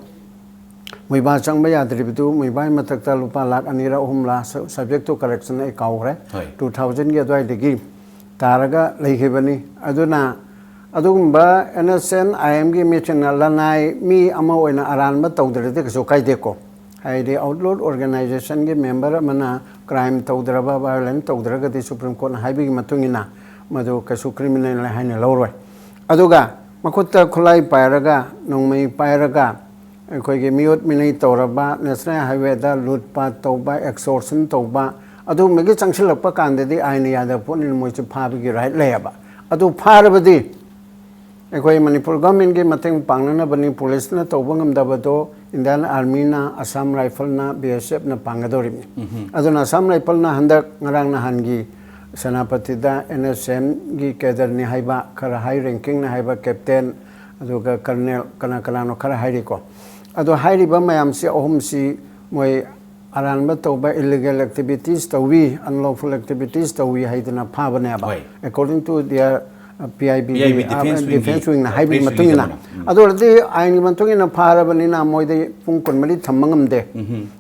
ꯃꯨꯏꯕꯥ ꯆꯪꯕ ꯌꯥꯗ꯭ꯔꯤꯕꯗꯨ, ꯃꯨꯏꯕꯥꯒꯤ ꯃꯊꯛꯇ ꯂꯨꯄꯥ ꯂꯥꯈ ꯑꯅꯤꯔ ꯑꯍꯨꯝꯂ, subject to correction ꯑꯩ ꯀꯥꯎꯈ꯭ꯔꯦ, ꯍꯣꯏ꯫ Two thousandꯒꯤ ꯑꯗꯨꯋꯥꯏꯗꯒꯤ ꯇꯥꯔꯒ ꯂꯩꯈꯤꯕꯅꯤ꯫ ꯑꯗꯨꯅ ꯑꯗꯨꯒꯨꯝꯕ ꯑꯦꯟ ꯑꯦꯁ ꯑꯦꯟ ꯑꯥꯏ ꯑꯦꯝꯒꯤ ꯃꯤꯁꯤꯡꯅ ꯂꯅꯥꯏ ꯃꯤ ꯑꯃ ꯑꯣꯏꯅ ꯑꯔꯥꯟꯕ ꯇꯧꯗ꯭ꯔꯗꯤ ꯀꯩꯁꯨ ꯀꯥꯏꯗꯦꯀꯣ꯫ ꯍꯥꯏꯗꯤ outlawed organizationꯒꯤ member ꯑꯃꯅ crime ꯇꯧꯗ꯭ꯔꯕ, violence ꯇꯧꯗ꯭ꯔꯒꯗꯤ Supreme Courtꯅ ꯍꯥꯏꯕꯒꯤ ꯃꯇꯨꯡ ꯏꯟꯅ ꯃꯗꯨ ꯀꯩꯁꯨ criminal ꯍꯥꯏꯅ ꯂꯧꯔꯣꯏ꯫ ꯑꯗꯨꯒ ꯃꯈꯨꯠꯇ ꯈꯨꯠꯂꯥꯏ ꯄꯥꯏꯔꯒ, ꯅꯣꯡꯃꯩ ꯄꯥꯏꯔꯒ, ꯑꯩꯈꯣꯏꯒꯤ ꯃꯤꯑꯣꯠ ꯃꯤꯅꯩ ꯇꯧꯔꯕ, national highwayꯗ ꯂꯨꯠ ꯄꯥꯠ ꯇꯧꯕ, extortion ꯇꯧꯕ, ꯑꯗꯨꯒꯨꯝꯕꯒꯤ ꯆꯪꯁꯤꯜꯂꯛꯄ ꯀꯥꯟꯗꯗꯤ ꯑꯥꯏꯟꯅ ꯌꯥꯗꯕ ꯄꯣꯠꯅꯤꯅ ꯃꯣꯏꯁꯨ ꯐꯥꯕꯒꯤ right ꯂꯩꯌꯦꯕ꯫ ꯑꯗꯨ ꯐꯥꯔꯕꯗꯤ ꯑꯩꯈꯣꯏ ꯃꯅꯤꯄꯨꯔ governmentꯀꯤ ꯃꯇꯦꯡ ꯄꯥꯡꯅꯅꯕꯅꯤ꯫ ꯄꯨꯂꯤꯁꯅ ꯇꯧꯕ ꯉꯝꯗꯕꯗꯣ ꯏꯟꯗꯤꯌꯥꯟ ꯑꯥꯔꯃꯤꯅ, ꯑꯁꯥꯝ ꯔꯥꯏꯐꯜꯅ, ꯕꯤ ꯑꯦꯁ ꯑꯦꯐꯅ ꯄꯥꯡꯒꯗꯧꯔꯤꯕꯅꯤ꯫ ꯑꯗꯨꯅ ꯑꯁꯥꯝ ꯔꯥꯏꯐꯜꯅ ꯍꯟꯗꯛ ꯉꯔꯥꯡ ꯅꯍꯥꯟꯒꯤ ꯁꯦꯅꯥꯄꯇꯤꯗ ꯑꯦꯟ ꯑꯦꯁ ꯑꯦꯝꯒꯤ cadreꯅꯤ ꯍꯥꯏꯕ, ꯈꯔ high rankingꯅ ꯍꯥꯏꯕ, captain, ꯑꯗꯨꯒ colonel, ꯀꯅꯥ ꯀꯅꯥꯅꯣ ꯈꯔ ꯍꯥꯏꯔꯤꯀꯣ꯫ ꯑꯗꯣ ꯍꯥꯏꯔꯤꯕ ꯃꯌꯥꯝꯁꯤ ꯑꯍꯨꯝꯁꯤ ꯃꯣꯏ ꯑꯔꯥꯟꯕ ꯇꯧꯕ, illegal activities ꯇꯧꯏ, unlawful activities ꯇꯧꯏ ꯍꯥꯏꯗꯅ ꯐꯥꯕꯅꯦꯕ꯫ ꯍꯣꯏ꯫ According to their, uh, P I B, P I B defense wingꯒꯤ defense wingꯅ ꯍꯥꯏꯕꯒꯤ defense ꯃꯇꯨꯡ ꯏꯟꯅ꯫ Wingꯒꯤ ꯃꯇꯨꯡ ꯏꯟꯅ꯫ ꯑꯗꯨ ꯑꯣꯏꯔꯗꯤ ꯑꯥꯏꯟꯒꯤ ꯃꯇꯨꯡ ꯏꯟꯅ ꯐꯥꯔꯕꯅꯤꯅ ꯃꯣꯏꯗꯤ ꯄꯨꯡ ꯀꯨꯟꯃꯔꯤ ꯊꯝꯕ ꯉꯝꯗꯦ꯫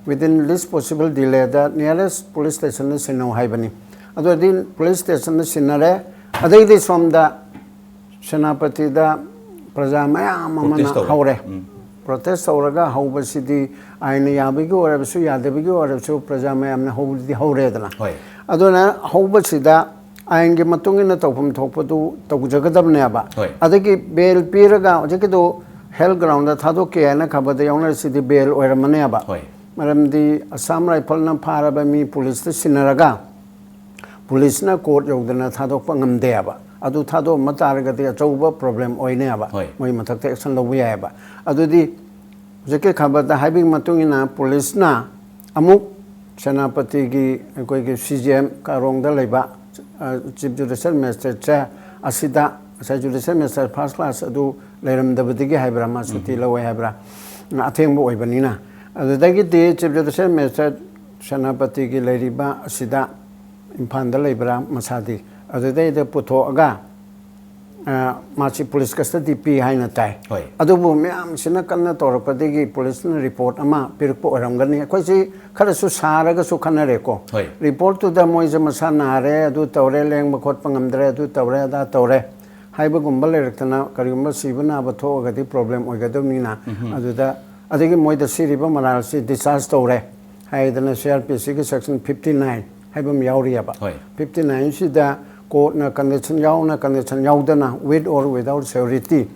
Within least possible delayꯗ nearest police stationꯗ ꯁꯤꯟꯅꯧ ꯍꯥꯏꯕꯅꯤ꯫ ꯑꯗꯨ ꯑꯣꯏꯔꯗꯤ police stationꯗ ꯁꯤꯟꯅꯔꯦ꯫ ꯑꯗꯩꯗꯤ ꯁꯣꯝꯗ ꯁꯦꯅꯥꯄꯇꯤꯗ ꯄ꯭ꯔꯖꯥ ꯃꯌꯥꯝ ꯑꯃꯅ protest ꯇꯧꯔꯦ꯫ ꯍꯧꯔꯦ꯫ ꯎꯝ꯫ Protest ꯇꯧꯔꯒ ꯍꯧꯕꯁꯤꯗꯤ ꯑꯥꯏꯟꯅ ꯌꯥꯕꯒꯤ ꯑꯣꯏꯔꯕꯁꯨ ꯌꯥꯗꯕꯒꯤ ꯑꯣꯏꯔꯕꯁꯨ ꯄ꯭ꯔꯖꯥ ꯃꯌꯥꯝꯅ ꯍꯧꯕꯗꯤ ꯍꯧꯔꯦꯗꯅ꯫ ꯍꯣꯏ꯫ ꯑꯗꯨꯅ ꯍꯧꯕꯁꯤꯗ ꯑꯥꯏꯟꯒꯤ ꯃꯇꯨꯡ ꯏꯟꯅ ꯇꯧꯐꯝ ꯊꯣꯛꯄꯗꯨ ꯇꯧꯖꯒꯗꯕꯅꯦꯕ꯫ ꯍꯣꯏ꯫ ꯑꯗꯒꯤ bail ꯄꯤꯔꯒ ꯍꯧꯖꯤꯛꯀꯤꯗꯨ ꯍꯦꯜ ꯒ꯭ꯔꯥꯎꯟꯗ ꯊꯥꯗꯣꯛꯀꯦ ꯍꯥꯏꯅ ꯈꯕꯔꯗ ꯌꯥꯎꯅꯔꯤꯁꯤꯗꯤ ꯕꯦꯜ ꯑꯣꯏꯔꯝꯃꯅꯦꯕ꯫ ꯍꯣꯏ꯫ ꯃꯔꯝꯗꯤ ꯑꯁꯥꯝ ꯔꯥꯏꯐꯜꯅ ꯐꯥꯔꯕ ꯃꯤ ꯄꯨꯂꯤꯁꯇ ꯁꯤꯟꯅꯔꯒ ꯄꯨꯂꯤꯁꯅ ꯀꯣꯔꯠ ꯌꯧꯗꯅ ꯊꯥꯗꯣꯛꯄ ꯉꯝꯗꯦꯕ꯫ ꯑꯗꯨ ꯊꯥꯗꯣꯛꯑꯝꯕ ꯇꯥꯔꯒꯗꯤ ꯑꯆꯧꯕ ꯄ꯭ꯔꯣꯕ꯭ꯂꯦꯝ ꯑꯣꯏꯅꯦꯕ꯫ ꯍꯣꯏ꯫ ꯃꯣꯏ ꯃꯊꯛꯇ ꯑꯦꯛꯁꯟ ꯂꯧꯕ ꯌꯥꯏꯑꯕ꯫ ꯑꯗꯨꯗꯤ ꯍꯧꯖꯤꯛꯀꯤ ꯈꯕꯔꯗ ꯍꯥꯏꯕꯒꯤ ꯃꯇꯨꯡ ꯏꯟꯅ ꯄꯨꯂꯤꯁꯅ ꯑꯃꯨꯛ ꯁꯦꯅꯥꯄꯇꯤꯒꯤ ꯑꯩꯈꯣꯏꯒꯤ ꯁꯤ ꯖꯤ ꯑꯦꯝ ꯀꯥꯔꯣꯡꯗ ꯂꯩꯕ, ꯑ, ꯆꯤꯐ ꯖꯨꯗꯤꯁꯤꯌꯦꯜ ꯃꯦꯖꯤꯁꯇ꯭ꯔꯦꯠꯁꯦ ꯑꯁꯤꯗ ꯉꯁꯥꯏ ꯖꯨꯗꯤꯁꯤꯌꯦꯜ ꯃꯦꯖꯤꯁꯇ꯭ꯔꯦꯠ ꯐꯥꯔꯁ ꯀ꯭ꯂꯥꯁ ꯑꯗꯨ ꯂꯩꯔꯝꯗꯕꯗꯒꯤ ꯍꯥꯏꯕ꯭ꯔꯥ, ꯃꯥ ꯁꯨꯇꯤ ꯂꯧꯋꯦ ꯍꯥꯏꯕ꯭ꯔꯥ, ꯑꯊꯦꯡꯕ ꯑꯣꯏꯕꯅꯤꯅ꯫ ꯑꯗꯨꯗꯒꯤꯗꯤ ꯆꯤꯐ ꯖꯨꯗꯤꯁꯤꯌꯦꯜ ꯃꯦꯖꯤꯁꯇ꯭ꯔꯦꯠ ꯁꯦꯅꯥꯄꯇꯤꯒꯤ ꯂꯩꯔꯤꯕ ꯑꯁꯤꯗ ꯏꯝꯐꯥꯜꯗ ꯂꯩꯕ꯭ꯔꯥ ꯃꯁꯥꯗꯤ, ꯑꯗꯨꯗꯩꯗ ꯄꯨꯊꯣꯛꯑꯒ, ꯑ, ꯃꯥꯁꯤ ꯄꯨꯂꯤꯁ ꯀꯁꯇꯗꯤ ꯄꯤ ꯍꯥꯏꯅ ꯇꯥꯏ꯫ ꯍꯣꯏ꯫ ꯑꯗꯨꯕꯨ ꯃꯌꯥꯝꯁꯤꯅ ꯀꯟꯅ ꯇꯧꯔꯛꯄꯗꯒꯤ ꯄꯨꯂꯤꯁꯅ ꯔꯤꯄꯣꯔꯠ ꯑꯃ ꯄꯤꯔꯛꯄ ꯑꯣꯏꯔꯝꯒꯅꯤ꯫ ꯑꯩꯈꯣꯏꯁꯤ ꯈꯔꯁꯨ ꯁꯥꯔꯒꯁꯨ ꯈꯟꯅꯔꯦꯀꯣ꯫ ꯍꯣꯏ꯫ ꯔꯤꯄꯣꯔꯠꯇꯨꯗ ꯃꯣꯏꯁꯦ ꯃꯁꯥ ꯅꯥꯔꯦ, ꯑꯗꯨ ꯇꯧꯔꯦ, ꯂꯦꯡꯕ ꯈꯣꯠꯄ ꯉꯝꯗ꯭ꯔꯦ, ꯑꯗꯨ ꯇꯧꯔꯦ, ꯑꯗꯥ ꯇꯧꯔꯦ ꯍꯥꯏꯕꯒꯨꯝꯕ ꯂꯩꯔꯛꯇꯅ ꯀꯔꯤꯒꯨꯝꯕ ꯁꯤꯕ ꯅꯥꯕ ꯊꯣꯛꯑꯒꯗꯤ ꯄ꯭ꯔꯣꯕ꯭ꯂꯦꯝ ꯑꯣꯏꯒꯗꯕꯅꯤꯅ, ꯑꯗꯨꯗ, ꯑꯗꯒꯤ ꯃꯣꯏꯗ ꯁꯤꯔꯤꯕ ꯃꯔꯥꯜꯁꯤ ꯗꯤꯁꯆꯥꯔꯖ ꯇꯧꯔꯦ ꯍꯥꯏꯗꯅ ꯁꯤ ꯑꯥꯔ ꯄꯤ ꯁꯤꯒꯤ ꯁꯦꯛꯁꯟ ꯐꯤꯐꯇꯤ ꯅꯥꯏꯟ ꯍꯥꯏꯕ ꯑꯃ ꯌꯥꯎꯔꯤꯑꯕ꯫ ꯍꯣꯏ꯫ ꯐꯤꯐꯇꯤ ꯅꯥꯏꯟꯁꯤꯗ ꯀꯣꯔꯠꯅ ꯀꯟꯗꯤꯁꯟ ꯌꯥꯎꯅ, ꯀꯟꯗꯤꯁꯟ ꯌꯥꯎꯗꯅ, with or without surety,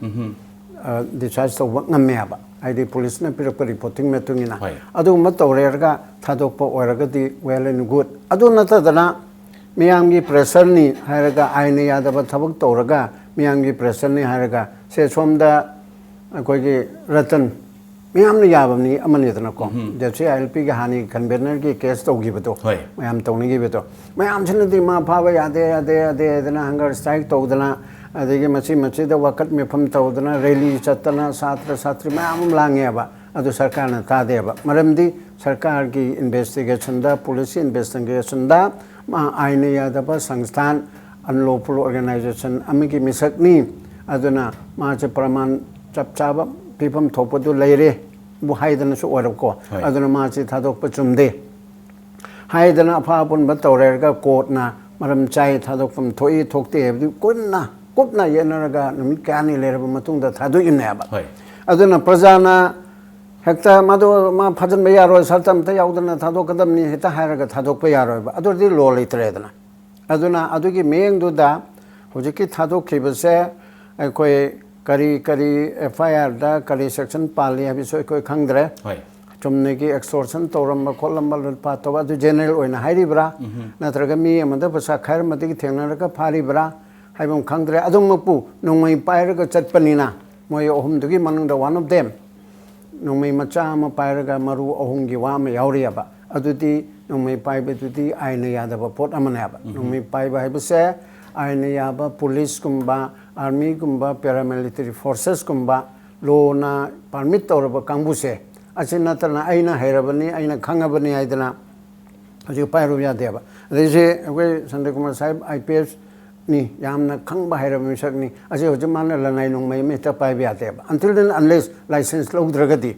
ꯑ, ꯗꯤꯁꯆꯥꯔꯖ ꯇꯧꯕ ꯉꯝꯃꯦꯕ꯫ ꯍꯥꯏꯗꯤ ꯄꯨꯂꯤꯁꯅ ꯄꯤꯔꯛꯄ ꯔꯤꯄꯣꯔꯠꯇꯤꯡ ꯃꯇꯨꯡ ꯏꯟꯅ꯫ ꯍꯣꯏ꯫ ꯑꯗꯨꯒꯨꯝꯕ ꯇꯧꯔꯦꯔꯒ ꯊꯥꯗꯣꯛꯄ ꯑꯣꯏꯔꯒꯗꯤ well and good꯫ ꯑꯗꯨ ꯅꯠꯇꯗꯅ ꯃꯤꯌꯥꯝꯒꯤ ꯄ꯭ꯔꯦꯁꯔꯅꯤ ꯍꯥꯏꯔꯒ, ꯑꯥꯏꯟꯅ ꯌꯥꯗꯕ ꯊꯕꯛ ꯇꯧꯔꯒ ꯃꯤꯌꯥꯝꯒꯤ ꯄ꯭ꯔꯦꯁꯔꯅꯤ ꯍꯥꯏꯔꯒ, ꯁꯦ ꯁꯣꯝꯗ ꯑꯩꯈꯣꯏꯒꯤ ꯔꯇꯟ, ꯃꯌꯥꯝꯅ ꯌꯥꯕ ꯃꯤ ꯑꯃꯅꯤꯗꯅꯀꯣ꯫ ꯎꯝ꯫ ꯖꯦꯁꯤ ꯑꯥꯏ ꯑꯦꯜ ꯄꯤꯒꯤ ꯍꯥꯟꯅꯒꯤ ꯀꯟꯚꯦꯅꯔꯒꯤ ꯀꯦꯁ ꯇꯧꯈꯤꯕꯗꯣ, ꯍꯣꯏ꯫ ꯃꯌꯥꯝ ꯇꯧꯅꯈꯤꯕꯗꯣ, ꯃꯌꯥꯝꯁꯤꯅꯗꯤ ꯃꯥ ꯐꯥꯕ ꯌꯥꯗꯦ, ꯌꯥꯗꯦ, ꯌꯥꯗꯦ ꯍꯥꯏꯗꯅ ꯍꯪꯒꯔ ꯁ꯭ꯇ꯭ꯔꯥꯏꯛ ꯇꯧꯗꯅ, ꯑꯗꯒꯤ ꯃꯁꯤ ꯃꯁꯤꯗ ꯋꯥꯀꯠ ꯃꯤꯐꯝ ꯇꯧꯗꯅ, ꯔꯦꯂꯤ ꯆꯠꯇꯅ, ꯁꯥꯇ꯭ꯔ ꯁꯥꯇ꯭ꯔꯤ ꯃꯌꯥꯝ ꯑꯃ ꯂꯥꯡꯉꯦꯕ꯫ ꯑꯗꯨ ꯁꯔꯀꯥꯔꯅ ꯇꯥꯗꯦꯕ꯫ ꯃꯔꯝꯗꯤ ꯁꯔꯀꯥꯔꯒꯤ ꯏꯟꯚꯦꯁꯇꯤꯒꯦꯁꯟꯗ, ꯄꯨꯂꯤꯁꯀꯤ ꯏꯟꯚꯦꯁꯇꯤꯒꯦꯁꯟꯗ ꯃꯥ ꯑꯥꯏꯟꯅ ꯌꯥꯗꯕ ꯁꯪꯁꯊꯥꯟ, ꯑꯟꯂꯣꯐꯨꯜ ꯑꯣꯔꯒꯅꯥꯏꯖꯦꯁꯟ ꯑꯃꯒꯤ ꯃꯤꯁꯛꯅꯤ꯫ ꯑꯗꯨꯅ ꯃꯥꯁꯦ ꯄ꯭ꯔꯃꯥꯟ ꯆꯞ ꯆꯥꯕ ꯄꯤꯐꯝ ꯊꯣꯛꯄꯗꯨ ꯂꯩꯔꯦ ꯕꯨ ꯍꯥꯏꯗꯅꯁꯨ ꯑꯣꯏꯔꯕꯀꯣ꯫ ꯍꯣꯏ꯫ ꯑꯗꯨꯅ ꯃꯥꯁꯤ ꯊꯥꯗꯣꯛꯄ ꯆꯨꯝꯗꯦ ꯍꯥꯏꯗꯅ ꯑꯐ ꯑꯄꯨꯟꯕ ꯇꯧꯔꯦꯔꯒ ꯀꯣꯔꯠꯅ ꯃꯔꯝ ꯆꯥꯏ, ꯊꯥꯗꯣꯛꯐꯝ ꯊꯣꯛꯏ, ꯊꯣꯛꯇꯦ ꯍꯥꯏꯕꯗꯨ ꯀꯨꯟꯅ, ꯀꯨꯞꯅ ꯌꯦꯠꯅꯔꯒ ꯅꯨꯃꯤꯠ ꯀꯌꯥꯅꯤ ꯂꯩꯔꯕ ꯃꯇꯨꯡꯗ ꯊꯥꯗꯣꯛꯏꯕꯅꯦꯕ꯫ ꯍꯣꯏ꯫ ꯑꯗꯨꯅ ꯄ꯭ꯔꯖꯥꯅ ꯍꯦꯛꯇ ꯃꯗꯨ ꯃꯥ ꯐꯥꯖꯤꯟꯕ ꯌꯥꯔꯣꯏ, ꯁꯔꯇ ꯑꯝꯇ ꯌꯥꯎꯗꯅ ꯊꯥꯗꯣꯛꯀꯗꯕꯅꯤ ꯍꯦꯛꯇ ꯍꯥꯏꯔꯒ ꯊꯥꯗꯣꯛꯄ ꯌꯥꯔꯣꯏꯕ꯫ ꯑꯗꯨꯗꯤ ꯂꯣ ꯂꯩꯇ꯭ꯔꯦꯗꯅ꯫ ꯑꯗꯨꯅ ꯑꯗꯨꯒꯤ ꯃꯤꯠꯌꯦꯡꯗꯨꯗ ꯍꯧꯖꯤꯛꯀꯤ ꯊꯥꯗꯣꯛꯈꯤꯕꯁꯦ ꯑꯩꯈꯣꯏ ꯀꯔꯤ ꯀꯔꯤ ꯑꯦꯐ ꯑꯥꯏ ꯑꯥꯔꯗ ꯀꯔꯤ ꯁꯦꯛꯁꯟ ꯄꯥꯜꯂꯤ ꯍꯥꯏꯕꯁꯨ ꯑꯩꯈꯣꯏ ꯈꯪꯗ꯭ꯔꯦ꯫ ꯍꯣꯏ꯫ ꯆꯨꯝꯅꯒꯤ ꯑꯦꯛꯁꯇꯣꯔꯁꯟ ꯇꯧꯔꯝꯕ ꯈꯣꯠꯂꯝꯕ, ꯂꯨꯠꯄꯥꯠ ꯇꯧꯕ, ꯑꯗꯨ ꯖꯦꯅꯔꯦꯜ ꯑꯣꯏꯅ ꯍꯥꯏꯔꯤꯕ꯭ꯔꯥ? ꯅꯠꯇ꯭ꯔꯒ ꯃꯤ ꯑꯃꯗ ꯄꯩꯁꯥ ꯈꯥꯏꯔꯝꯕꯗꯒꯤ ꯊꯦꯡꯅꯔꯒ ꯐꯥꯔꯤꯕ꯭ꯔꯥ ꯍꯥꯏꯕ ꯑꯃ ꯈꯪꯗ꯭ꯔꯦ꯫ ꯑꯗꯨꯃꯛꯄꯨ ꯅꯣꯡꯃꯩ ꯄꯥꯏꯔꯒ ꯆꯠꯄꯅꯤꯅ, ꯃꯣꯏ ꯑꯍꯨꯝꯗꯨꯒꯤ ꯃꯅꯨꯡꯗ one of them ꯅꯣꯡꯃꯩ ꯃꯆꯥ ꯑꯃ ꯄꯥꯏꯔꯒ ꯃꯔꯨ ꯑꯍꯨꯝꯒꯤ ꯋꯥ ꯑꯃ ꯌꯥꯎꯔꯤꯑꯕ꯫ ꯑꯗꯨꯗꯤ ꯅꯣꯡꯃꯩ ꯄꯥꯏꯕꯗꯨꯗꯤ ꯑꯥꯏꯟꯅ ꯌꯥꯗꯕ ꯄꯣꯠ ꯑꯃꯅꯦꯕ꯫ ꯅꯣꯡꯃꯩ ꯄꯥꯏꯕ ꯍꯥꯏꯕꯁꯦ ꯑꯥꯏꯟꯅ ꯌꯥꯕ ꯄꯨꯂꯤꯁꯀꯨꯝꯕ, ꯑꯥꯔꯃꯤꯒꯨꯝꯕ, ꯄꯦꯔꯥꯃꯤꯂꯤꯇꯔꯤ ꯐꯣꯔꯁꯦꯁꯀꯨꯝꯕ, ꯂꯣꯅ ꯄꯥꯔꯃꯤꯠ ꯇꯧꯔꯕ ꯀꯥꯡꯕꯨꯁꯦ, ꯑꯁꯤ ꯅꯠꯇꯅ ꯑꯩꯅ ꯍꯩꯔꯕꯅꯤ, ꯑꯩꯅ ꯈꯪꯉꯕꯅꯤ ꯍꯥꯏꯗꯅ ꯍꯧꯖꯤꯛ ꯄꯥꯏꯔꯨ ꯌꯥꯗꯦꯕ꯫ ꯑꯗꯩꯁꯦ ꯑꯩꯈꯣꯏ ꯁꯟꯗ꯭ꯔ ꯀꯨꯃꯥꯔ ꯁꯥꯍꯦꯕ ꯑꯥꯏ ꯄꯤ ꯑꯦꯁꯅꯤ, ꯌꯥꯝꯅ ꯈꯪꯕ ꯍꯩꯔꯕ ꯃꯤꯁꯛꯅꯤ꯫ ꯑꯁꯤ ꯍꯧꯖꯤꯛ ꯃꯥꯅ ꯂꯅꯥꯏ ꯅꯣꯡꯃꯩ ꯑꯃ ꯍꯦꯛꯇ ꯄꯥꯏꯕ ꯌꯥꯗꯦꯕ, until and unless license ꯂꯧꯗ꯭ꯔꯒꯗꯤ꯫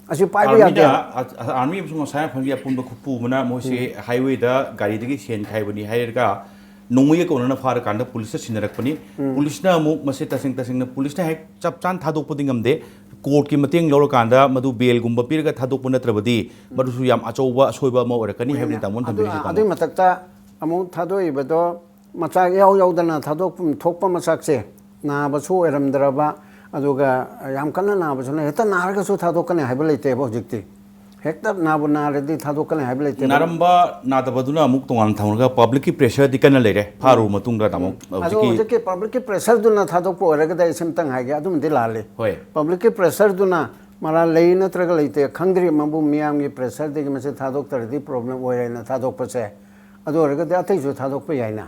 ꯑꯁꯤ ꯄꯥꯏꯕ ꯌꯥꯗꯦ꯫ ꯑꯥꯔꯃꯤꯅ ꯑꯥꯔꯃꯤ ꯑꯃꯁꯨꯡ ꯉꯁꯥꯏ ꯐꯪꯒꯤ ꯑꯄꯨꯟꯕ ꯈꯨꯠꯄꯨ ꯑꯃꯅ ꯃꯣꯏꯁꯦ ꯍꯥꯏꯋꯦꯗ ꯒꯥꯔꯤꯗꯒꯤ ꯁꯦꯟ ꯈꯥꯏꯕꯅꯤ ꯍꯥꯏꯔꯒ ꯅꯣꯡꯃꯩꯒ ꯀꯧꯅꯅ ꯐꯥꯔꯀꯥꯟꯗ ꯄꯨꯂꯤꯁꯇ ꯁꯤꯟꯅꯔꯛꯄꯅꯤ꯫ ꯄꯨꯂꯤꯁꯅ ꯑꯃꯨꯛ ꯃꯁꯤ ꯇꯁꯦꯡ ꯇꯁꯦꯡꯅ ꯄꯨꯂꯤꯁꯅ ꯍꯦꯛ ꯆꯞ ꯆꯥꯅ ꯊꯥꯗꯣꯛꯄꯗꯤ ꯉꯝꯗꯦ꯫ ꯀꯣꯔꯠꯀꯤ ꯃꯇꯦꯡ ꯂꯧꯔꯀꯥꯟꯗ ꯃꯗꯨ ꯕꯦꯜꯒꯨꯝꯕ ꯄꯤꯔꯒ ꯊꯥꯗꯣꯛꯄ ꯅꯠꯇ꯭ꯔꯕꯗꯤ ꯃꯗꯨꯁꯨ ꯌꯥꯝ ꯑꯆꯧꯕ ꯑꯁꯣꯏꯕ ꯑꯃ ꯑꯣꯏꯔꯛꯀꯅꯤ ꯍꯥꯏꯕꯅꯤ ꯇꯥꯃꯣꯅ ꯑꯗꯨ- ꯊꯝꯕꯤꯔꯤꯁꯦ, ꯇꯥꯃꯣ꯫ ꯑꯗꯨꯒꯤ ꯃꯊꯛꯇ ꯑꯃꯨꯛ ꯊꯥꯗꯣꯛꯏꯕꯗꯣ ꯃꯆꯥꯛ ꯌꯥꯎ ꯌꯥꯎꯗꯅ ꯊꯥꯗꯣꯛꯐꯝ ꯊꯣꯛꯄ ꯃꯆꯥꯛꯁꯦ ꯅꯥꯕꯁꯨ ꯑꯣꯏꯔꯝꯗ꯭ꯔꯕ, ꯑꯗꯨꯒ ꯌꯥꯝ ꯀꯟꯅ ꯅꯥꯕꯁꯨ ꯅꯠꯇꯦ, ꯍꯦꯛꯇ ꯅꯥꯔꯒꯁꯨ ꯊꯥꯗꯣꯛꯀꯅꯤ ꯍꯥꯏꯕ ꯂꯩꯇꯦꯕ ꯍꯧꯖꯤꯛꯇꯤ꯫ ꯍꯦꯛꯇ ꯅꯥꯕꯨ ꯅꯥꯔꯗꯤ ꯊꯥꯗꯣꯛꯀꯅꯤ ꯍꯥꯏꯕ ꯂꯩꯇꯦꯕ꯫ ꯅꯥꯔꯝꯕ ꯅꯥꯗꯕꯗꯨꯅ ꯑꯃꯨꯛ ꯇꯣꯉꯥꯟꯅ ꯊꯝꯃꯒ ꯄꯕ꯭ꯂꯤꯛꯀꯤ ꯄ꯭ꯔꯦꯁꯔꯗꯤ ꯀꯟꯅ ꯂꯩꯔꯦ ꯐꯥꯔꯨꯕ ꯃꯇꯨꯡꯗ, ꯇꯥꯃꯣ꯫ ꯑꯗꯣ ꯍꯧꯖꯤꯛꯀꯤ ꯍꯧꯖꯤꯛꯀꯤ ꯄꯕ꯭ꯂꯤꯛꯀꯤ ꯄ꯭ꯔꯦꯁꯔꯗꯨꯅ ꯊꯥꯗꯣꯛꯄ ꯑꯣꯏꯔꯒꯗꯤ ꯑꯩ ꯁꯤꯝꯇꯪ ꯍꯥꯏꯒꯦ, ꯑꯗꯨꯃꯗꯤ ꯂꯥꯜꯂꯤ꯫ ꯍꯣꯏ꯫ ꯄꯕ꯭ꯂꯤꯛꯀꯤ ꯄ꯭ꯔꯦꯁꯔꯗꯨꯅ ꯃꯔꯥꯜ ꯂꯩ ꯅꯠꯇ꯭ꯔꯒ ꯂꯩꯇꯦ ꯈꯪꯗ꯭ꯔꯤ, ꯃꯕꯨ ꯃꯤꯌꯥꯝꯒꯤ ꯄ꯭ꯔꯦꯁꯔꯗꯒꯤ ꯃꯁꯤ ꯊꯥꯗꯣꯛꯇ꯭ꯔꯗꯤ ꯄ꯭ꯔꯣꯕ꯭ꯂꯦꯝ ꯑꯣꯏꯔꯦꯅ ꯊꯥꯗꯣꯛꯄꯁꯦ, ꯑꯗꯨ ꯑꯣꯏꯔꯒꯗꯤ ꯑꯇꯩꯁꯨ ꯊꯥꯗꯣꯛꯄ ꯌꯥꯏꯅ꯫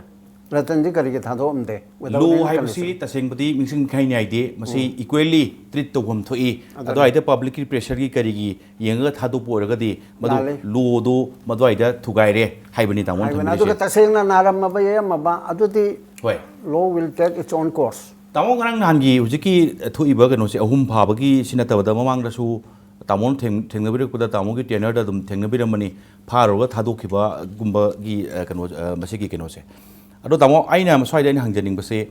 ꯔꯇꯟꯗꯤ ꯀꯔꯤꯒꯤ ꯊꯥꯗꯣꯛꯑꯝꯗꯦ? Without ꯂꯣ any ꯍꯥꯏꯕꯁꯤ condition. ꯇꯁꯦꯡꯕꯗꯤ ꯃꯤꯡꯁꯤꯡ ꯈꯥꯏ ꯅꯥꯏꯗꯦ, ꯃꯁꯤ ꯏꯀ꯭ꯋꯦꯜꯂꯤ ꯇ꯭ꯔꯤꯠ ꯇꯧꯐꯝ ꯊꯣꯛꯏ꯫ ꯑꯗꯨꯅꯤ꯫ ꯑꯗꯨꯋꯥꯏꯗ ꯄꯕ꯭ꯂꯤꯛꯀꯤ ꯄ꯭ꯔꯦꯁꯔꯒꯤ ꯀꯔꯤꯒꯤ ꯌꯦꯡꯉꯒ ꯊꯥꯗꯣꯛꯄ ꯑꯣꯏꯔꯒꯗꯤ ꯃꯗꯨ ꯂꯥꯜꯂꯤ꯫ ꯂꯣꯗꯨ ꯃꯗꯨꯋꯥꯏꯗ ꯊꯨꯒꯥꯏꯔꯦ ꯍꯥꯏꯕꯅꯤ ꯇꯥꯃꯣꯅ ꯍꯥꯏꯕꯅꯤ꯫ ꯊꯝꯕꯤꯔꯤꯁꯦ꯫ ꯑꯗꯨꯒ ꯇꯁꯦꯡꯅ ꯅꯥꯔꯝꯃꯕ ꯌꯦꯛꯑꯝꯃꯕ ꯑꯗꯨꯗꯤ ꯍꯣꯏ꯫ Law will take its own course. ꯇꯥꯃꯣ, ꯉꯔꯥꯡ ꯅꯍꯥꯟꯒꯤ ꯍꯧꯖꯤꯛꯀꯤ ꯊꯣꯛꯏꯕ ꯀꯩꯅꯣꯁꯦ ꯑꯍꯨꯝ ꯐꯥꯕꯒꯤ ꯁꯤ ꯅꯠꯇꯕꯗ ꯃꯃꯥꯡꯗꯁꯨ ꯇꯥꯃꯣꯅ ꯊꯦꯡ- ꯊꯦꯡꯅꯕꯤꯔꯛꯄꯗ ꯇꯥꯃꯣꯒꯤ ꯇꯦꯅꯔꯗ ꯑꯗꯨꯝ ꯊꯦꯡꯅꯕꯤꯔꯝꯃꯅꯤ, ꯐꯥꯔꯨꯔꯒ ꯊꯥꯗꯣꯛꯈꯤꯕꯒꯨꯝꯕꯒꯤ, ꯑ, ꯀꯩꯅꯣ, ꯑ, ꯃꯁꯤꯒꯤ ꯀꯩꯅꯣꯁꯦ꯫ ꯑꯗꯣ ꯇꯥꯃꯣ, ꯑꯩꯅ ꯁ꯭ꯋꯥꯏꯗ ꯑꯩꯅ ꯍꯪꯖꯅꯤꯡꯕꯁꯦ,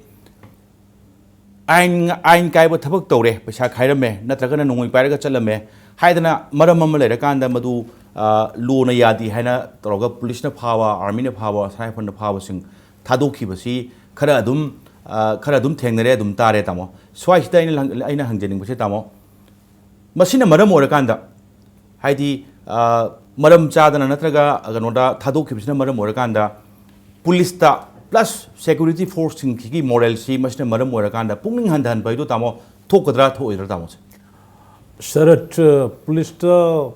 ꯑꯥꯏꯟ, ꯑꯥꯏꯟ ꯀꯥꯏꯕ ꯊꯕꯛ ꯇꯧꯔꯦ, ꯄꯩꯁꯥ ꯈꯥꯏꯔꯝꯃꯦ, ꯅꯠꯇ꯭ꯔꯒꯅ ꯅꯣꯡꯃꯩ ꯄꯥꯏꯔꯒ ꯆꯠꯂꯝꯃꯦ ꯍꯥꯏꯗꯅ ꯃꯔꯝ ꯑꯃ ꯂꯩꯔꯀꯥꯟꯗ ꯃꯗꯨ, ꯑ, ꯂꯣꯅ ꯌꯥꯗꯦ ꯍꯥꯏꯅ ꯇꯧꯔꯒ ꯄꯨꯂꯤꯁꯅ ꯐꯥꯕ, ꯑꯥꯔꯃꯤꯅ ꯐꯥꯕ, ꯁꯅꯥ ꯔꯥꯏꯐꯜꯅ ꯐꯥꯕꯁꯤꯡ ꯊꯥꯗꯣꯛꯈꯤꯕꯁꯤ ꯈꯔ ꯑꯗꯨꯝ, ꯑ, ꯈꯔ ꯑꯗꯨꯝ ꯊꯦꯡꯅꯔꯦ, ꯑꯗꯨꯝ ꯇꯥꯔꯦ, ꯇꯥꯃꯣ꯫ ꯁ꯭ꯋꯥꯏꯁꯤꯗ ꯑꯩꯅ ꯍꯪ-, ꯑꯩꯅ ꯍꯪꯖꯅꯤꯡꯕꯁꯦ, ꯇꯥꯃꯣ, ꯃꯁꯤꯅ ꯃꯔꯝ ꯑꯣꯏꯔꯀꯥꯟꯗ, ꯍꯥꯏꯗꯤ, ꯑ, ꯃꯔꯝ ꯆꯥꯗꯅ ꯅꯠꯇ꯭ꯔꯒ ꯀꯩꯅꯣꯗ ꯊꯥꯗꯣꯛꯈꯤꯕꯁꯤꯅ ꯃꯔꯝ ꯑꯣꯏꯔꯀꯥꯟꯗ, ꯄꯨꯂꯤꯁꯇ plus security forceꯁꯤꯡꯁꯤꯒꯤ moralꯁꯤ ꯃꯁꯤꯅ ꯃꯔꯝ ꯑꯣꯏꯔꯀꯥꯟꯗ ꯄꯨꯛꯅꯤꯡ ꯍꯟꯊꯍꯟꯕ ꯍꯥꯏꯗꯣ, ꯇꯥꯃꯣ, ꯊꯣꯛꯀꯗ꯭ꯔꯥ ꯊꯣꯛꯑꯣꯏꯗ꯭ꯔꯥ, ꯇꯥꯃꯣꯁꯦ? ꯁꯔꯠ, ꯄꯨꯂꯤꯁꯇ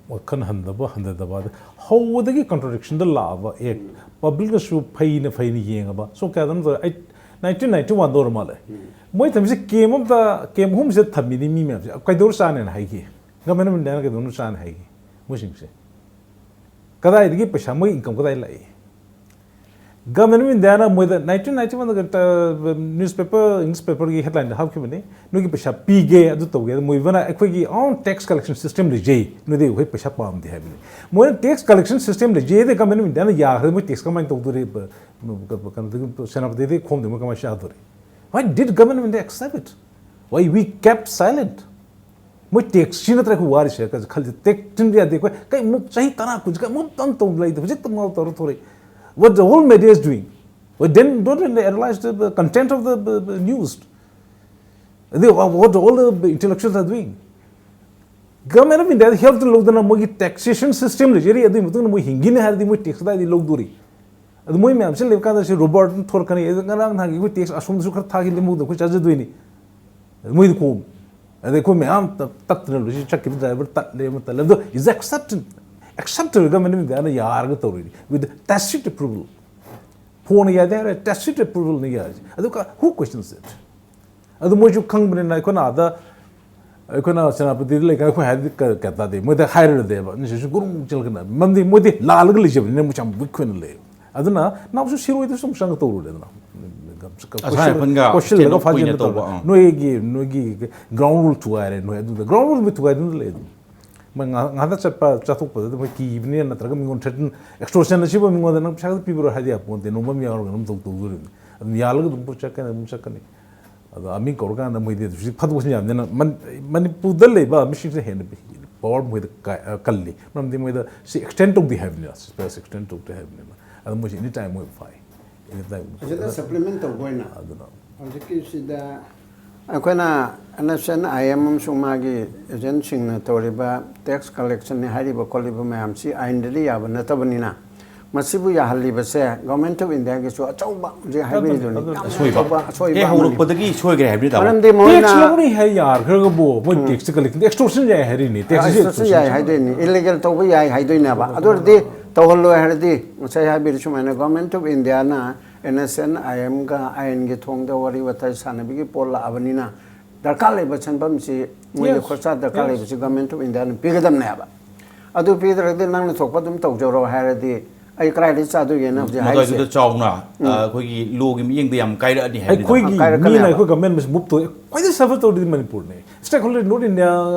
ꯋꯥꯈꯜ ꯍꯟꯊꯕ ꯍꯟꯊꯗꯕ, ꯑꯗ ꯍꯧꯕꯗꯒꯤ contradictionꯗ ꯂꯥꯛꯑꯕ ꯑꯦꯛ, ꯄꯕ꯭ꯂꯤꯛꯅꯁꯨ ꯐꯩꯅ ꯐꯩꯅ ꯌꯦꯡꯉꯕ, ꯁꯣ ꯀꯌꯥꯗꯅꯣ ꯇꯧꯔꯦ꯫ ꯑꯩ nineteen ninety oneꯗ ꯑꯣꯏꯔ ꯃꯥꯜꯂꯦ꯫ ꯃꯣꯏ ꯊꯝꯃꯤꯁꯦ ꯀꯦꯝ ꯑꯝꯇ, ꯀꯦꯝ ꯑꯍꯨꯝꯁꯤꯗ ꯊꯝꯃꯤꯅꯤ ꯃꯤ ꯃꯌꯥꯝꯁꯦ꯫ ꯀꯩꯗꯧꯔ ꯆꯥꯅꯦꯅ ꯍꯥꯏꯈꯤ? Government of Indiaꯅ ꯀꯩꯗꯧꯅ ꯆꯥꯅ ꯍꯥꯏꯈꯤ? ꯃꯣꯏꯁꯤꯡꯁꯦ ꯀꯗꯥꯏꯗꯒꯤ ꯄꯩꯁꯥ, ꯃꯣꯏ income ꯀꯗꯥꯏ ꯂꯥꯛꯏ? Government of Indiaꯅ ꯃꯣꯏꯗ nineteen ninety oneꯗ newspaper, English paperꯒꯤ headlineꯗ ꯍꯥꯞꯈꯤꯕꯅꯤ, "ꯅꯣꯏꯒꯤ ꯄꯩꯁꯥ ꯄꯤꯒꯦ, ꯑꯗꯨ ꯇꯧꯒꯦ", ꯑꯗꯨ ꯃꯣꯏ ꯏꯕꯅ ꯑꯩꯈꯣꯏꯒꯤ own tax collection system ꯂꯩꯖꯩ, ꯅꯣꯏꯗꯤ ꯑꯩꯈꯣꯏ ꯄꯩꯁꯥ ꯄꯥꯝꯗꯦ ꯍꯥꯏꯕꯅꯤ꯫ ꯃꯣꯏꯅ tax collection system ꯂꯩꯖꯩ ꯑꯗ Government of Indiaꯅ ꯌꯥꯈ꯭ꯔꯦ, ꯃꯣꯏ tax ꯀꯃꯥꯏꯅ ꯇꯧꯗꯣꯔꯤ? ꯀꯩꯅꯣꯗꯒꯤ, ꯁꯦꯅꯥꯄꯇꯤꯗꯒꯤ ꯈꯣꯝꯗꯦ, ꯃꯣꯏ ꯀꯃꯥꯏꯅ ꯆꯥꯗꯣꯔꯤ? Why did Government of India accept it? Why we kept silent? ꯃꯣꯏ taxꯁꯤ ꯅꯠꯇ꯭ꯔ ꯑꯩꯈꯣꯏ ꯋꯥꯔꯤꯁꯦ ꯈꯜꯂꯤ꯫ Tax ꯊꯤꯟꯕ ꯌꯥꯗꯦ ꯑꯩꯈꯣꯏ꯫ ꯀꯩ ꯑꯃꯨꯛ ꯆꯍꯤ ꯇꯔꯥ ꯀꯨꯟꯁꯦ ꯀꯩ ꯑꯃꯨꯛ ꯇꯧ ꯂꯩꯇꯦ꯫ ꯍꯧꯖꯤꯛꯇ ꯉꯥꯎ ꯇꯧꯔ ꯊꯣꯔꯛꯏ꯫ What the whole media is doing? Well, then don't they analyze the content of the, the, the news? They, what all the intellectuals are doing? Government of India help ꯂꯧꯗꯅ ꯃꯣꯏꯒꯤ taxation system ꯂꯩꯖꯔꯤ꯫ ꯑꯗꯨꯒꯤ ꯃꯇꯨꯡꯗ ꯃꯣꯏ ꯍꯤꯡꯒꯤꯅꯤ ꯍꯥꯏꯔꯗꯤ ꯃꯣꯏ tax ꯀꯗꯥꯏꯗꯒꯤ ꯂꯧꯗꯣꯔꯤ? ꯑꯗꯨ ꯃꯣꯏ ꯃꯌꯥꯝꯁꯤ ꯂꯩꯕ ꯀꯥꯟꯗ ꯁꯤ Robert ꯑꯗꯨꯝ ꯊꯣꯔꯛꯀꯅꯤ꯫ ꯑꯗꯨ ꯉꯔꯥꯡ ꯅꯍꯥꯟꯒꯤ ꯑꯩꯈꯣꯏ tax ꯑꯁꯣꯝꯗꯁꯨ ꯈꯔ ꯊꯥꯈꯤ, ꯂꯦꯝꯍꯧꯗ ꯑꯩꯈꯣꯏ ꯆꯥꯖꯗꯣꯏꯅꯤ꯫ ꯃꯣꯏꯗꯤ ꯀꯣꯝ꯫ ꯑꯗꯩ ꯑꯩꯈꯣꯏ ꯃꯌꯥꯝ ꯇꯠ-, ꯇꯠꯇꯅ ꯂꯣꯏꯁꯤ, ꯆꯠꯈꯤꯕ driver ꯇꯠꯂꯦ, ꯑꯃ ꯇꯠꯂꯦ꯫ ꯑꯗꯣ is accepted, accepted, Government of Indiaꯅ ꯌꯥꯔꯒ ꯇꯧꯔꯤꯅꯤ with tacit approval꯫ Phoneꯅ ꯌꯥꯗꯦ ꯍꯥꯏꯔꯦ, tacit approvalꯅ ꯌꯥꯔꯤꯁꯦ꯫ ꯑꯗꯨꯒ who questions it? ꯑꯗꯨ ꯃꯣꯏꯁꯨ ꯈꯪꯕꯅꯤꯅ ꯑꯩꯈꯣꯏꯅ ꯑꯥꯗ, ꯑꯩꯈꯣꯏꯅ ꯁꯦꯅꯥꯄꯇꯤꯗ ꯂꯩꯀꯥꯟꯗ ꯑꯩꯈꯣꯏ ꯍꯥꯏꯔꯗꯤ ꯀ-, ꯀꯌꯥ ꯇꯥꯗꯦ꯫ ꯃꯣꯏꯗ ꯍꯥꯏꯔꯨꯔꯗꯦꯕ, ꯅꯤꯁꯤꯁꯨ ꯒꯨꯔꯨꯡ ꯆꯦꯜꯂꯛꯀꯅꯤ꯫ ꯃꯔꯝꯗꯤ ꯃꯣꯏꯗꯤ ꯂꯥꯜꯂꯒ ꯂꯩꯖꯕꯅꯤꯅ ꯃꯣꯏꯁꯨ ꯌꯥꯝ weak ꯑꯣꯏꯅ ꯂꯩꯌꯦꯕ꯫ ꯑꯗꯨꯅ ꯅꯥꯎꯁꯨ ꯁꯤꯔꯣꯏꯗꯁꯨ ꯑꯃꯨꯛ ꯆꯪꯉ ꯇꯧꯔꯨꯔꯦꯗꯅ꯫ ꯑꯁꯥꯏ ꯑꯄꯟꯒ ꯀꯣꯏꯁꯤꯜꯂꯒ stand off ꯑꯣꯏꯅ ꯐꯥꯖꯤꯟꯕ ꯇꯧꯕ, ꯇꯧꯔꯦ꯫ ꯑꯥ꯫ ꯅꯣꯏꯒꯤ, ꯅꯣꯏꯒꯤ ground rule ꯊꯨꯒꯥꯏꯔꯦ ꯅꯣꯏ ꯑꯗꯨꯗ꯫ Ground ruleꯕꯨ ꯊꯨꯒꯥꯏꯗꯨꯅ ꯂꯩ ꯑꯗꯨꯝ꯫ ꯃꯣꯏ ꯉꯥꯏꯍꯥꯛ, ꯉꯥꯏꯍꯥꯛꯇ ꯆꯠꯄ, ꯆꯠꯊꯣꯛꯄꯗꯨꯗ ꯃꯣꯏ ꯀꯤꯕꯅꯤꯅ ꯅꯠꯇ꯭ꯔꯒ ꯃꯤꯉꯣꯟꯗ threaten, extortion ꯑꯁꯤꯕꯨ ꯃꯤꯉꯣꯟꯗ ꯅꯪ ꯄꯩꯁꯥ ꯈꯛꯇ ꯄꯤꯕ꯭ꯔꯣ ꯍꯥꯏꯗꯤ ꯌꯥꯄꯣꯟꯇꯦ, ꯅꯣꯡꯃ ꯑꯃ ꯌꯥꯎꯔꯒ ꯑꯗꯨꯝ ꯇꯧ-, ꯇꯧꯗꯣꯔꯤꯕꯅꯤ꯫ ꯑꯗꯨꯝ ꯌꯥꯜꯂꯒ ꯑꯗꯨꯝ ꯆꯠꯀꯅꯤ, ꯑꯗꯨꯝ ꯆꯠꯀꯅꯤ꯫ ꯑꯗꯣ ꯑꯃꯤꯡ ꯀꯧꯔꯀꯥꯟꯗ ꯃꯣꯏꯗꯤ ꯍꯧꯖꯤꯛ ꯐꯥꯗꯣꯛꯄꯁꯨ ꯌꯥꯝꯗꯅ ꯃꯟ-, ꯃꯅꯤꯄꯨꯔꯗ ꯂꯩꯕ ꯃꯤꯁꯤꯡꯁꯤꯅ ꯍꯦꯟꯅ power ꯃꯣꯏꯗ ꯀꯥ-, ꯑ, ꯀꯜꯂꯤ꯫ ꯃꯔꯝꯗꯤ ꯃꯣꯏꯗ ꯁꯤ extend ꯇꯧꯗꯦ ꯍꯥꯏꯕꯅꯤꯅ, ꯁꯤ extend ꯇꯧꯗꯦ ꯍꯥꯏꯕꯅꯤꯅ꯫ ꯑꯗꯣ ꯃꯣꯏꯁꯤ any time ꯃꯣꯏ ꯐꯥꯏ꯫ ꯑꯁꯤꯗ ꯁꯄ꯭ꯂꯤꯃꯦꯟ ꯇꯧꯕ ꯑꯣꯏꯅ, ꯑꯗꯨꯅ ꯍꯧꯖꯤꯛꯀꯤꯁꯤꯗ ꯑꯩꯈꯣꯏꯅ N S N I M ꯑꯃꯁꯨꯡ ꯃꯥꯒꯤ ꯑꯦꯖꯦꯟꯁꯤꯡꯅ ꯇꯧꯔꯤꯕ ꯇꯦꯛꯁ ꯀꯂꯦꯛꯁꯟꯅꯤ ꯍꯥꯏꯔꯤꯕ ꯈꯣꯠꯂꯤꯕ ꯃꯌꯥꯝꯁꯤ ꯑꯥꯏꯟꯗꯗꯤ ꯌꯥꯕ ꯅꯠꯇꯕꯅꯤꯅ, ꯃꯁꯤꯕꯨ ꯌꯥꯍꯜꯂꯤꯕꯁꯦ ꯒꯣꯔꯃꯦꯟ ꯑꯣꯐ ꯏꯟꯗꯤꯌꯥꯒꯤꯁꯨ ꯑꯆꯧꯕ ꯍꯧꯖꯤꯛ ꯍꯥꯏꯕꯤꯔꯤꯗꯨꯅꯤ, ꯑꯗꯨꯅ ꯌꯥꯝꯅ ꯑꯁꯣꯏꯕ꯫ ꯑꯆꯧꯕ ꯑꯁꯣꯏꯕ ꯍꯦꯛ ꯑꯃꯅꯤ꯫ ꯍꯧꯔꯛꯄꯗꯒꯤ ꯁꯣꯏꯈ꯭ꯔꯦ ꯍꯥꯏꯕꯅꯤ, ꯇꯥꯃꯣ꯫ ꯃꯔꯝꯗꯤ ꯃꯣꯏꯅ ꯇꯦꯛꯁ ꯂꯧꯔꯤ ꯍꯥꯏ ꯌꯥꯈ꯭ꯔꯒꯕꯨ ꯃꯣꯏ ꯎꯝ꯫ ꯇꯦꯛꯁꯇ ꯀꯂꯦꯛ, ꯑꯦꯛꯁꯇꯣꯔꯁꯟ ꯌꯥꯏ ꯍꯥꯏꯔꯤꯅꯤ, ꯇꯦꯛꯁꯁꯦ ꯑꯦꯛꯁꯇꯣꯔꯁꯟ ꯌꯥꯏ ꯍꯥꯏꯗꯣꯏꯅꯤ, ꯏꯂꯤꯒꯦꯜ ꯇꯧꯕ ꯌꯥꯏ ꯍꯥꯏꯗꯣꯏꯅꯦꯕ꯫ ꯑꯗꯨ ꯑꯣꯏꯔꯗꯤ ꯇꯧꯍꯜꯂꯣꯏ ꯍꯥꯏꯔꯗꯤ, ꯉꯁꯥꯏ ꯍꯥꯏꯕꯤꯔꯤ ꯁꯨꯃꯥꯏꯅ, ꯒꯣꯔꯃꯦꯟ ꯑꯣꯐ ꯏꯟꯗꯤꯌꯥꯅ ꯑꯦꯟ ꯑꯦꯁ ꯑꯦꯟ ꯑꯥꯏ ꯑꯦꯝꯒ ꯑꯥꯏꯟꯒꯤ ꯊꯣꯡꯗ ꯋꯥꯔꯤ ꯋꯥꯇꯥꯏ ꯁꯥꯟꯅꯕꯒꯤ ꯄꯣꯠ ꯂꯥꯛꯑꯕꯅꯤꯅ, ꯗꯔꯀꯥꯔ ꯂꯩꯕ ꯁꯦꯟꯐꯝꯁꯤ, ꯃꯣꯏꯒꯤ Yes. ꯈꯣꯔꯁꯥ ꯗꯔꯀꯥꯔ Yes. ꯂꯩꯕꯁꯤ ꯒꯣꯔꯃꯦꯟ ꯑꯣꯐ ꯏꯟꯗꯤꯌꯥꯅ ꯄꯤꯒꯗꯕꯅꯦꯕ꯫ ꯑꯗꯨ ꯄꯤꯗ꯭ꯔꯒꯗꯤ ꯅꯪꯅ ꯊꯣꯛꯄ ꯑꯗꯨꯝ ꯇꯧꯖꯔꯣ ꯍꯥꯏꯔꯗꯤ, ꯑꯩ ꯀꯗꯥꯏꯗꯒꯤ ꯆꯥꯗꯣꯏꯒꯦꯅ ꯍꯧꯖꯤꯛ ꯍꯥꯏꯔꯤꯁꯦ꯫ ꯃꯗꯨꯗ ꯆꯥꯎꯅ, ꯎꯝ꯫ ꯑ, ꯑꯩꯈꯣꯏꯒꯤ ꯂꯣꯒꯤ ꯃꯤꯠꯌꯦꯡꯗ ꯌꯥꯝ ꯀꯥꯏꯔꯛꯑꯅꯤ ꯍꯥꯏꯕꯅꯤꯗ꯫ ꯑꯩꯈꯣꯏꯒꯤ ꯀꯥꯏꯔꯛꯀꯅꯦꯕ꯫ ꯃꯤꯅ ꯑꯩꯈꯣꯏ ꯒꯣꯔꯃꯦꯟ ꯃꯁꯤ ꯃꯨꯚ ꯇꯧ-, ꯈ꯭ꯋꯥꯏꯗꯒꯤ ꯁꯐꯔ ꯇꯧꯔꯤꯗꯤ ꯃꯅꯤꯄꯨꯔꯅꯤ꯫ ꯁ꯭ꯇꯦꯛ ꯍꯣꯜꯗꯔ ꯅꯣꯔꯠ ꯏꯟꯗꯤꯌꯥ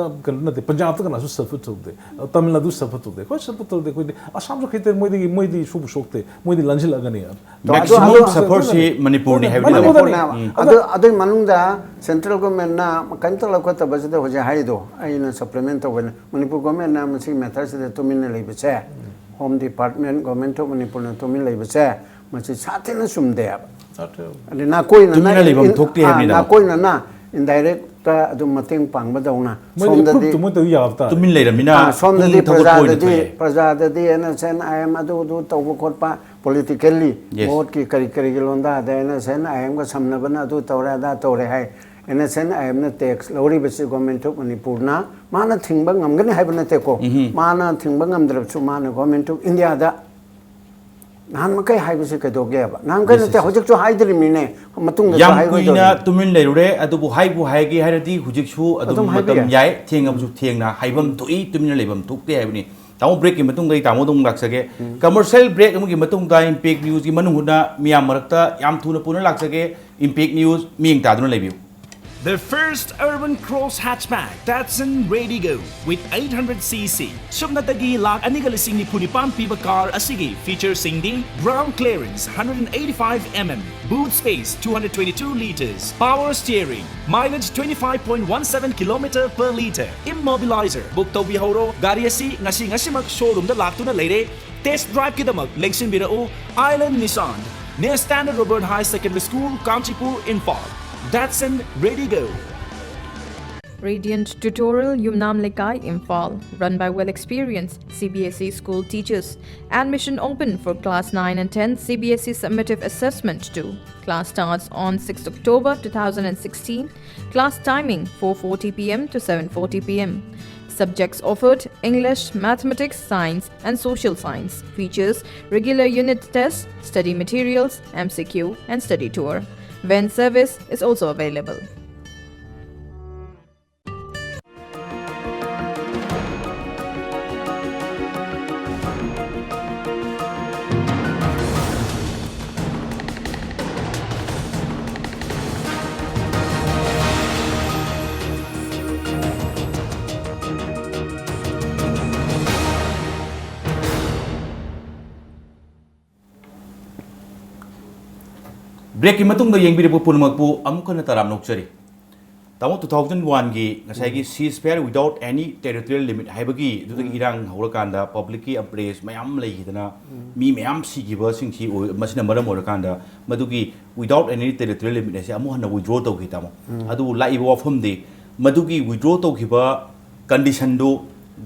ꯀꯩꯅꯣ ꯅꯠꯇꯦ, ꯄꯟꯖꯥꯕꯇ ꯀꯅꯥꯁꯨ ꯁꯐꯔ ꯇꯧꯗꯦ, ꯇꯥꯃꯤꯜ ꯅꯥꯗꯨ ꯁꯐꯔ ꯇꯧꯗꯦ, ꯑꯩꯈꯣꯏ ꯁꯐꯔ ꯇꯧꯗꯦ꯫ ꯑꯩꯈꯣꯏꯗꯤ ꯑꯁꯥꯝꯁꯨ ꯈꯤꯇꯪ ꯃꯣꯏꯗꯒꯤ, ꯃꯣꯏꯗꯤ ꯁꯨꯕ ꯁꯣꯛꯇꯦ, ꯃꯣꯏꯗꯤ ꯂꯥꯟꯁꯤꯜꯂꯛꯑꯒꯅꯤ꯫ ꯑꯗꯣ ꯃꯦꯛꯁꯤꯃꯝ ꯑꯗꯨ ꯁꯐꯔꯁꯤ ꯃꯅꯤꯄꯨꯔꯅꯤ ꯍꯥꯏꯕꯅꯤꯗ꯫ ꯃꯅꯤꯄꯨꯔꯅꯤ꯫ ꯃꯅꯤꯄꯨꯔꯅꯦꯕ꯫ ꯎꯝ꯫ ꯑꯗꯨ, ꯑꯗꯨꯒꯤ ꯃꯅꯨꯡꯗ ꯁꯦꯟꯇ꯭ꯔꯦꯜ ꯒꯣꯔꯃꯦꯟꯅ ꯀꯔꯤꯝꯇ ꯂꯧꯈꯠꯇꯕꯁꯤꯗ ꯍꯧꯖꯤꯛ ꯍꯥꯏꯔꯤꯗꯣ ꯑꯩꯅ ꯁꯄ꯭ꯂꯤꯃꯦꯟ ꯇꯧꯕꯅ, ꯃꯅꯤꯄꯨꯔ ꯒꯣꯔꯃꯦꯟꯅ ꯃꯁꯤꯒꯤ ꯃꯦꯇꯔꯁꯤꯗ ꯇꯨꯃꯤꯟꯅ ꯂꯩꯕꯁꯦ, ꯍꯣꯝ ꯗꯤꯄꯥꯔꯠꯃꯦꯟ, ꯒꯣꯔꯃꯦꯟ ꯑꯣꯐ ꯃꯅꯤꯄꯨꯔꯅ ꯇꯨꯃꯤꯟ ꯂꯩꯕꯁꯦ, ꯃꯁꯤ ꯁꯥꯊꯤꯅ ꯆꯨꯝꯗꯦꯕ꯫ ꯁꯥꯊꯤꯅ꯫ ꯑꯗꯩ ꯅꯥꯀꯣꯏꯅꯅ ꯇꯨꯃꯤꯟꯅ ꯂꯩꯐꯝ ꯏꯟ-, ꯊꯣꯛꯇꯦ ꯑꯥ, ꯍꯥꯏꯕꯅꯤꯗ꯫ ꯅꯥꯀꯣꯏꯅꯅ ꯏꯟꯗꯥꯏꯔꯦꯛꯇ ꯑꯗꯨꯝ ꯃꯇꯦꯡ ꯄꯥꯡꯕꯗꯧꯅ ꯃꯣꯏꯗꯤ ꯁꯣꯝꯗꯗꯤ ꯑꯦꯄ꯭ꯔꯨꯞꯇꯨ ꯃꯣꯏ ꯇꯧ ꯌꯥꯕ ꯇꯥꯔꯦ꯫ ꯇꯨꯃꯤꯟ ꯂꯩꯔꯝꯃꯤꯅ ꯑꯥ, ꯁꯣꯝꯗꯗꯤ ꯄꯨꯛꯅꯤꯡ ꯊꯧꯒꯠꯄ ꯑꯣꯏꯅ ꯄ꯭ꯔꯖꯥꯗꯗꯤ, ꯊꯣꯛꯑꯦ꯫ ꯄ꯭ꯔꯖꯥꯗꯗꯤ N S N I M ꯑꯗꯨ ꯑꯗꯨ ꯇꯧꯕ ꯈꯣꯠꯄ, ꯄꯣꯂꯤꯇꯤꯀꯦꯜꯂꯤ Yes. ꯚꯣꯠꯀꯤ ꯀꯔꯤ ꯀꯔꯤꯒꯤ ꯂꯣꯟꯗꯥꯗ ꯑꯦꯟ ꯑꯦꯁ ꯑꯦꯟ ꯑꯥꯏ ꯑꯦꯝꯒ ꯁꯝꯅꯕꯅ ꯑꯗꯨ ꯇꯧꯔꯦ ꯑꯗꯥ ꯇꯧꯔꯦ ꯍꯥꯏ꯫ ꯑꯦꯟ ꯑꯦꯁ ꯑꯦꯟ ꯑꯥꯏ ꯑꯦꯝꯅ ꯇꯦꯛꯁ ꯂꯧꯔꯤꯕꯁꯤ ꯒꯣꯔꯃꯦꯟ ꯑꯣꯐ ꯃꯅꯤꯄꯨꯔꯅ ꯃꯥꯅ ꯊꯤꯡꯕ ꯉꯝꯒꯅꯤ ꯍꯥꯏꯕ ꯅꯠꯇꯦꯀꯣ꯫ ꯎꯝꯍꯨꯝ꯫ ꯃꯥꯅ ꯊꯤꯡꯕ ꯉꯝꯗ꯭ꯔꯕꯁꯨ ꯃꯥꯅ ꯒꯣꯔꯃꯦꯟ ꯑꯣꯐ ꯏꯟꯗꯤꯌꯥꯗ ꯅꯍꯥꯟ ꯃꯈꯩ ꯍꯥꯏꯕꯁꯤ ꯀꯩꯗꯧꯒꯦꯕ? ꯅꯍꯥꯟ ꯃꯈꯩ Yes, ꯅꯠꯇꯦ, yes, yes. ꯍꯧꯖꯤꯛꯁꯨ ꯍꯥꯏꯗ꯭ꯔꯤꯃꯤꯅꯦ, ꯃꯇꯨꯡꯗꯁꯨ ꯌꯥꯝ ꯀꯨꯏꯅ ꯍꯥꯏꯔꯣꯏꯗꯧꯔꯤꯃꯤ꯫ ꯇꯨꯃꯤꯟ ꯂꯩꯔꯨꯔꯦ, ꯑꯗꯨꯕꯨ ꯍꯥꯏꯕꯨ ꯍꯥꯏꯒꯦ ꯍꯥꯏꯔꯗꯤ ꯍꯧꯖꯤꯛꯁꯨ ꯑꯗꯨꯝ ꯑꯗꯨꯝ ꯍꯥꯏꯕ ꯃꯇꯝ ꯌꯥꯏ꯫ ꯌꯥꯏ, ꯊꯦꯡꯉꯕꯁꯨ ꯎꯝ꯫ ꯊꯦꯡꯅ ꯍꯥꯏꯐꯝ ꯎꯝ꯫ ꯊꯣꯛꯏ, ꯇꯨꯃꯤꯟꯅ ꯂꯩꯐꯝ ꯊꯣꯛꯇꯦ ꯍꯥꯏꯕꯅꯤ꯫ ꯇꯥꯃꯣ, ꯕ꯭ꯔꯦꯛꯀꯤ ꯃꯇꯨꯡꯗ ꯑꯩ ꯇꯥꯃꯣꯗ ꯑꯃꯨꯛ ꯂꯥꯛꯆꯒꯦ꯫ ꯎꯝ꯫ ꯀꯃꯔꯁꯤꯌꯦꯜ ꯕ꯭ꯔꯦꯛ ꯑꯃꯒꯤ ꯃꯇꯨꯡꯗ ꯏꯝꯄꯦꯛ ꯅ꯭ꯌꯨꯁꯀꯤ ꯃꯅꯨꯡ ꯍꯨꯠꯅ ꯃꯤꯌꯥꯝ ꯃꯔꯛꯇ ꯌꯥꯝ ꯊꯨꯅ ꯄꯨꯅ ꯂꯥꯛꯆꯒꯦ꯫ ꯏꯝꯄꯦꯛ ꯅ꯭ꯌꯨꯁ ꯃꯤꯠꯌꯦꯡ ꯇꯥꯗꯨꯅ ꯂꯩꯕꯤꯌꯨ꯫ The first urban cross hatchback, Datsun Redigo, with eight hundred C C. ꯁꯨꯞꯅꯇꯒꯤ ꯂꯥꯈ ꯑꯅꯤꯒ ꯂꯤꯁꯤꯡ ꯅꯤꯐꯨ ꯅꯤꯄꯥꯟ ꯄꯤꯕ ꯀꯥꯔ ꯑꯁꯤꯒꯤ ꯐꯤꯆꯔꯁꯤꯡꯗꯤ: ground clearance hundred and eighty-five mm, boot space two hundred twenty-two liters, power steering, mileage twenty-five point one seven kilometer per liter, immobilizer꯫ Book ꯇꯧꯕꯤꯍꯧꯔꯣ꯫ ꯒꯥꯔꯤ ꯑꯁꯤ ꯉꯁꯤ ꯉꯁꯤꯃꯛ ꯁꯣꯔꯨꯝꯗ ꯂꯥꯛꯇꯨꯅ ꯂꯩꯔꯦ꯫ ꯇꯦꯁ ꯗ꯭ꯔꯥꯏꯚꯀꯤꯗꯃꯛ ꯂꯦꯡꯁꯤꯟꯕꯤꯔꯛꯎ, Island Nissan꯫ near Standard Robert High Secondary School, Kanchipur, Imphal. Datsun, ready go. Radiant Tutorial, Yumnam Lekai, Imphal, run by well-experienced C B S E school teachers. Admission open for class nine and ten C B S E summative assessment two. Class starts on sixth October two thousand sixteen. Class timing four forty p m to seven forty p m. Subjects offered: English, Mathematics, Science, and Social Science. Features: regular unit tests, study materials, M C Q, and study tour. Van service is also available. ꯕ꯭ꯔꯦꯛꯀꯤ ꯃꯇꯨꯡꯗ ꯌꯦꯡꯕꯤꯔꯛꯄ ꯄꯨꯝꯅꯃꯛꯄꯨ ꯑꯃꯨꯛ ꯍꯟꯅ ꯇꯔꯥꯝꯅ ꯑꯣꯛꯆꯔꯤ꯫ ꯇꯥꯃꯣ, two thousand ꯋꯥꯟꯒꯤ ꯉꯁꯥꯏꯒꯤ ceasefire without any territorial limit ꯍꯥꯏꯕꯒꯤ ꯑꯗꯨꯗꯒꯤ ꯏꯔꯥꯡ ꯍꯧꯔꯀꯥꯟꯗ ꯄꯕ꯭ꯂꯤꯛꯀꯤ ꯑꯝꯄ꯭ꯔꯦꯁ ꯃꯌꯥꯝ ꯂꯩꯈꯤꯗꯅ ꯃꯤ ꯃꯌꯥꯝ ꯁꯤꯈꯤꯕꯁꯤꯡꯁꯤ ꯑꯣꯏ- ꯃꯁꯤꯅ ꯃꯔꯝ ꯑꯣꯏꯔꯀꯥꯟꯗ ꯃꯗꯨꯒꯤ without any territorial limit ꯍꯥꯏꯁꯦ ꯑꯃꯨꯛ ꯍꯟꯅ ꯋꯤꯗ꯭ꯔꯣ ꯇꯧꯈꯤ, ꯇꯥꯃꯣ꯫ ꯑꯗꯨꯕꯨ ꯂꯥꯛꯏꯕ ꯋꯥꯐꯝꯗꯤ ꯃꯗꯨꯒꯤ ꯋꯤꯗ꯭ꯔꯣ ꯇꯧꯈꯤꯕ ꯀꯟꯗꯤꯁꯟꯗꯨ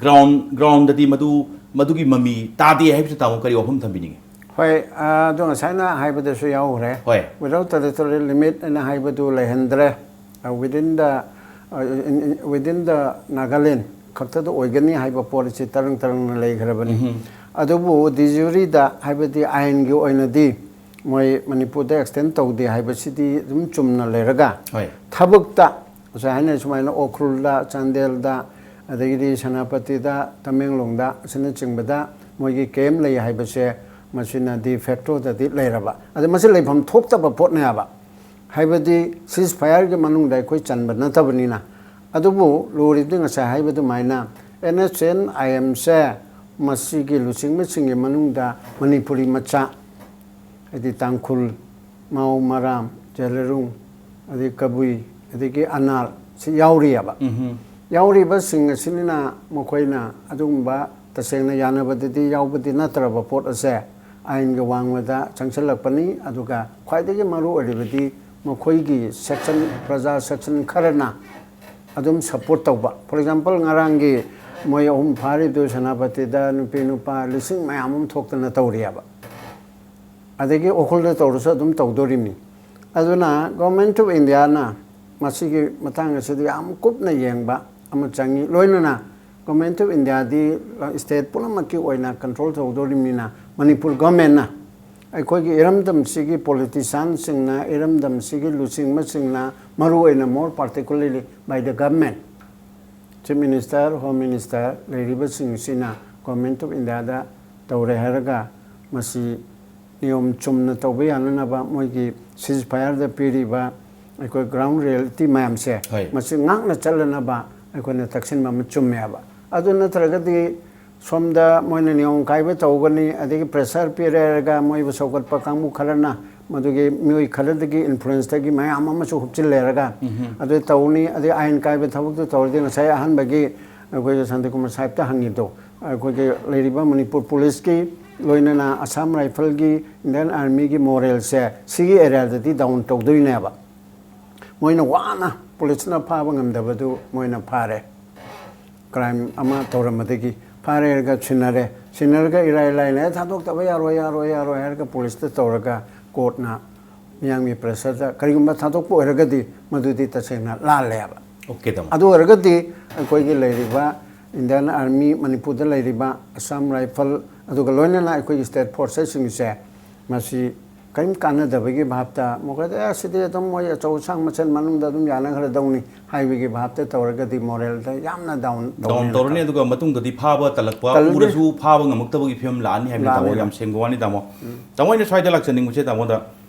ꯒ꯭ꯔꯥꯎꯟ ꯒ꯭ꯔꯥꯎꯟꯗꯗꯤ ꯃꯗꯨ ꯃꯗꯨꯒꯤ ꯃꯃꯤ ꯇꯥꯗꯦ ꯍꯥꯏꯕꯁꯤ ꯇꯥꯃꯣ ꯀꯔꯤ ꯋꯥꯐꯝ ꯊꯝꯕꯤꯅꯤꯡꯉꯤ? ꯍꯣꯏ, ꯑꯗꯣ ꯉꯁꯥꯏꯅ ꯍꯥꯏꯕꯗꯁꯨ ꯌꯥꯎꯈ꯭ꯔꯦ꯫ ꯍꯣꯏ꯫ Without territorial limit ꯑꯅ ꯍꯥꯏꯕꯗꯨ ꯂꯩꯍꯟꯗ꯭ꯔꯦ꯫ Within the within the Nagaland ꯈꯛꯇꯗ ꯑꯣꯏꯒꯅꯤ ꯍꯥꯏꯕ ꯄꯣꯠ ꯑꯁꯤ ꯇꯔꯪ ꯇꯔꯪꯅ ꯂꯩꯈ꯭ꯔꯕꯅꯤ꯫ ꯑꯗꯨꯕꯨ de jure ꯗ, ꯍꯥꯏꯕꯗꯤ ꯑꯥꯏꯟꯒꯤ ꯑꯣꯏꯅꯗꯤ ꯃꯣꯏ ꯃꯅꯤꯄꯨꯔꯗ ꯑꯦꯛꯁꯇꯦꯟ ꯇꯧꯗꯦ ꯍꯥꯏꯕꯁꯤꯗꯤ ꯑꯗꯨꯝ ꯆꯨꯝꯅ ꯂꯩꯔꯒ, ꯍꯣꯏ꯫ ꯊꯕꯛꯇ ꯉꯁꯥꯏ ꯍꯥꯏꯅ ꯁꯨꯃꯥꯏꯅ ꯎꯈ꯭ꯔꯨꯜꯗ, ꯆꯥꯟꯗꯦꯜꯗ, ꯑꯗꯒꯤꯗꯤ ꯁꯦꯅꯥꯄꯇꯤꯗ, ꯇꯃꯦꯡꯂꯣꯡꯗ ꯑꯁꯤꯅꯆꯤꯡꯕꯗ ꯃꯣꯏꯒꯤ ꯀꯦꯝ ꯂꯩ ꯍꯥꯏꯕꯁꯦ ꯃꯁꯤꯅ de facto ꯗꯗꯤ ꯂꯩꯔꯕ꯫ ꯑꯗ ꯃꯁꯤ ꯂꯩꯐꯝ ꯊꯣꯛꯇꯕ ꯄꯣꯠꯅꯦꯕ꯫ ꯍꯥꯏꯕꯗꯤ ceasefire ꯒꯤ ꯃꯅꯨꯡꯗ ꯑꯩꯈꯣꯏ ꯆꯟꯕ ꯅꯠꯇꯕꯅꯤꯅ꯫ ꯑꯗꯨꯕꯨ ꯂꯨꯔꯤꯕꯗꯤ ꯉꯁꯥꯏ ꯍꯥꯏꯕ ꯑꯗꯨꯃꯥꯏꯅ N S N I M ꯁꯦ ꯃꯁꯤꯒꯤ ꯂꯨꯆꯤꯡꯕꯁꯤꯡꯒꯤ ꯃꯅꯨꯡꯗ ꯃꯅꯤꯄꯨꯔꯤ ꯃꯆꯥ, ꯍꯥꯏꯗꯤ ꯇꯥꯡꯈꯨꯜ, ꯃꯥꯎ, ꯃꯔꯥꯝ, ꯖꯦꯂꯔꯨꯡ, ꯑꯗꯩ ꯀꯕꯨꯏ, ꯑꯗꯒꯤ ꯑꯅꯥꯜ ꯁꯤ ꯌꯥꯎꯔꯤꯑꯕ꯫ ꯌꯥꯎꯔꯤꯕꯁꯤꯡ ꯑꯁꯤꯅ ꯃꯈꯣꯏꯅ ꯑꯗꯨꯒꯨꯝꯕ ꯇꯁꯦꯡꯅ ꯌꯥꯅꯕꯗꯗꯤ ꯌꯥꯎꯕꯗꯤ ꯅꯠꯇ꯭ꯔꯕ ꯄꯣꯠ ꯑꯁꯦ ꯑꯥꯏꯟꯒ ꯋꯥꯡꯃꯗ ꯆꯪꯁꯤꯜꯂꯛꯄꯅꯤ꯫ ꯑꯗꯨꯒ ꯈ꯭ꯋꯥꯏꯗꯒꯤ ꯃꯔꯨ ꯑꯣꯏꯔꯤꯕꯗꯤ ꯃꯈꯣꯏꯒꯤ section, ꯄ꯭ꯔꯖꯥ section ꯈꯔꯅ ꯑꯗꯨꯝ support ꯇꯧꯕ꯫ For example, ꯉꯔꯥꯡꯒꯤ ꯃꯣꯏ ꯑꯍꯨꯝ ꯐꯥꯔꯤꯗꯨ ꯁꯦꯅꯥꯄꯇꯤꯗ ꯅꯨꯄꯤ ꯅꯨꯄꯥ ꯂꯤꯁꯤꯡ ꯃꯌꯥꯝ ꯑꯃ ꯊꯣꯛꯇꯅ ꯇꯧꯔꯤꯑꯕ꯫ ꯑꯗꯒꯤ ꯎꯈ꯭ꯔꯨꯜꯗ ꯇꯧꯔꯁꯨ ꯑꯗꯨꯝ ꯇꯧꯗꯣꯔꯤꯕꯅꯤ꯫ ꯑꯗꯨꯅ Government of Indiaꯅ ꯃꯁꯤꯒꯤ ꯃꯇꯥꯡ ꯑꯁꯤꯗ ꯌꯥꯝ ꯀꯨꯞꯅ ꯌꯦꯡꯕ ꯑꯃ ꯆꯪꯉꯤ꯫ ꯂꯣꯏꯅꯅ Government of Indiaꯗꯤ state ꯄꯨꯝꯅꯃꯛꯀꯤ ꯑꯣꯏꯅ control ꯇꯧꯗꯣꯔꯤꯕꯅꯤꯅ, ꯃꯅꯤꯄꯨꯔ governmentꯅ ꯑꯩꯈꯣꯏꯒꯤ ꯏꯔꯝꯗꯝꯁꯤꯒꯤ politicianꯁꯤꯡꯅ, ꯏꯔꯝꯗꯝꯁꯤꯒꯤ ꯂꯨꯆꯤꯡꯕꯁꯤꯡꯅ, ꯃꯔꯨꯑꯣꯏꯅ more particularly by the government, Chief Minister, Home Minister ꯂꯩꯔꯤꯕꯁꯤꯡꯁꯤꯅ Government of Indiaꯗ ꯇꯧꯔꯦ ꯍꯥꯏꯔꯒ ꯃꯁꯤ ꯅꯤꯌꯣꯝ ꯆꯨꯝꯅ ꯇꯧꯕ ꯌꯥꯅꯅꯕ ꯃꯣꯏꯒꯤ ceasefireꯗ ꯄꯤꯔꯤꯕ ꯑꯩꯈꯣꯏ ground reality ꯃꯌꯥꯝꯁꯦ, ꯍꯣꯏ꯫ ꯃꯁꯤ ꯉꯥꯛꯅ ꯆꯠꯂꯅꯕ ꯑꯩꯈꯣꯏꯅ ꯇꯛꯁꯤꯟꯕ ꯑꯃ ꯆꯨꯝꯃꯦꯕ꯫ ꯑꯗꯨ ꯅꯠꯇ꯭ꯔꯒꯗꯤ ꯁꯣꯝꯗ ꯃꯣꯏꯅ ꯅꯤꯌꯣꯝ ꯀꯥꯏꯕ ꯇꯧꯒꯅꯤ, ꯑꯗꯒꯤ pressure ꯄꯤꯔꯦ ꯍꯥꯏꯔꯒ ꯃꯣꯏꯕꯨ ꯁꯧꯒꯠꯄ ꯀꯥꯡꯕꯨ ꯈꯔꯅ ꯃꯗꯨꯒꯤ ꯃꯤꯑꯣꯏ ꯈꯔꯗꯒꯤ influenceꯇꯒꯤ ꯃꯌꯥꯝ ꯑꯃꯁꯨ ꯍꯨꯞꯆꯤꯜꯂꯦꯔꯒ ꯎꯝꯍꯨꯝ꯫ ꯑꯗꯨ ꯇꯧꯅꯤ꯫ ꯑꯗꯩ ꯑꯥꯏꯟ ꯀꯥꯏꯕ ꯊꯕꯛꯇꯨ ꯇꯧꯔꯗꯤ ꯉꯁꯥꯏ ꯑꯍꯥꯟꯕꯒꯤ ꯑꯩꯈꯣꯏꯒꯤ ꯁꯥꯟꯇꯤꯀꯨꯃꯥꯔ ꯁꯥꯍꯦꯕꯇ ꯍꯪꯉꯤꯗꯣ, ꯑꯩꯈꯣꯏꯒꯤ ꯂꯩꯔꯤꯕ ꯃꯅꯤꯄꯨꯔ policeꯀꯤ ꯂꯣꯏꯅꯅ Assam Rifleꯒꯤ, Indian Armyꯒꯤ moraleꯁꯦ ꯁꯤꯒꯤ areaꯗꯗꯤ down ꯇꯧꯗꯣꯏꯅꯦꯕ꯫ ꯃꯣꯏꯅ ꯋꯥꯅ policeꯅ ꯐꯥꯕ ꯉꯝꯗꯕꯗꯨ ꯃꯣꯏꯅ ꯐꯥꯔꯦ꯫ Crime ꯑꯃ ꯇꯧꯔꯝꯕꯗꯒꯤ ꯐꯥꯔꯦ ꯍꯥꯏꯔꯒ ꯁꯤꯟꯅꯔꯦ꯫ ꯁꯤꯟꯅꯔꯒ ꯏꯔꯥꯏ ꯂꯥꯏꯅ "ꯑꯦ, ꯊꯥꯗꯣꯛꯇꯕ ꯌꯥꯔꯣꯏ, ꯌꯥꯔꯣꯏ, ꯌꯥꯔꯣꯏ" ꯍꯥꯏꯔꯒ policeꯇ ꯇꯧꯔꯒ courtꯅ ꯃꯤꯌꯥꯝꯒꯤ pressureꯗ ꯀꯔꯤꯒꯨꯝꯕ ꯊꯥꯗꯣꯛꯄ ꯑꯣꯏꯔꯒꯗꯤ ꯃꯗꯨꯗꯤ ꯇꯁꯦꯡꯅ ꯂꯥꯜꯂꯦꯕ꯫ Okay, ꯇꯥꯃꯣ꯫ ꯑꯗꯨ ꯑꯣꯏꯔꯒꯗꯤ ꯑꯩꯈꯣꯏꯒꯤ ꯂꯩꯔꯤꯕ Indian Army, ꯃꯅꯤꯄꯨꯔꯗ ꯂꯩꯔꯤꯕ Assam Rifle, ꯑꯗꯨꯒ ꯂꯣꯏꯅꯅ ꯑꯩꯈꯣꯏꯒꯤ state forcesꯁꯤꯡꯁꯦ ꯃꯁꯤ ꯀꯔꯤꯝ ꯀꯥꯟꯅꯗꯕꯒꯤ ꯚꯥꯞꯇ ꯃꯈꯣꯏꯗ, "ꯑꯦ, ꯁꯤꯗꯤ ꯑꯗꯨꯝ ꯃꯣꯏ ꯑꯆꯧ ꯑꯁꯥꯡ ꯃꯁꯦꯟ ꯃꯅꯨꯡꯗ ꯑꯗꯨꯝ ꯌꯥꯅꯈ꯭ꯔꯗꯧꯅꯤ" ꯍꯥꯏꯕꯒꯤ ꯚꯥꯞꯇ ꯇꯧꯔꯒꯗꯤ moraleꯗ ꯌꯥꯝꯅ down down ꯇꯧꯅꯤ꯫ ꯇꯧꯔꯅꯤ, ꯑꯗꯨꯒ ꯃꯇꯨꯡꯗꯗꯤ ꯐꯥꯕ ꯇꯜꯂꯛꯄ, ꯇꯜꯂꯅꯤ꯫ ꯎꯔꯁꯨ ꯐꯥꯕ ꯉꯝꯃꯛꯇꯕꯒꯤ ꯐꯤꯕꯝ ꯂꯥꯛꯑꯅꯤ ꯍꯥꯏꯕꯅꯤ, ꯇꯥꯃꯣ꯫ ꯂꯥꯛꯑꯅꯤ꯫ ꯌꯥꯝ ꯁꯦꯡꯕ ꯋꯥꯅꯤ, ꯇꯥꯃꯣ꯫ ꯎꯝ꯫ ꯇꯥꯃꯣ, ꯑꯩꯅ ꯁ꯭ꯋꯥꯏꯗ ꯂꯥꯛꯆꯅꯤꯡꯕꯁꯦ, ꯇꯥꯃꯣꯗ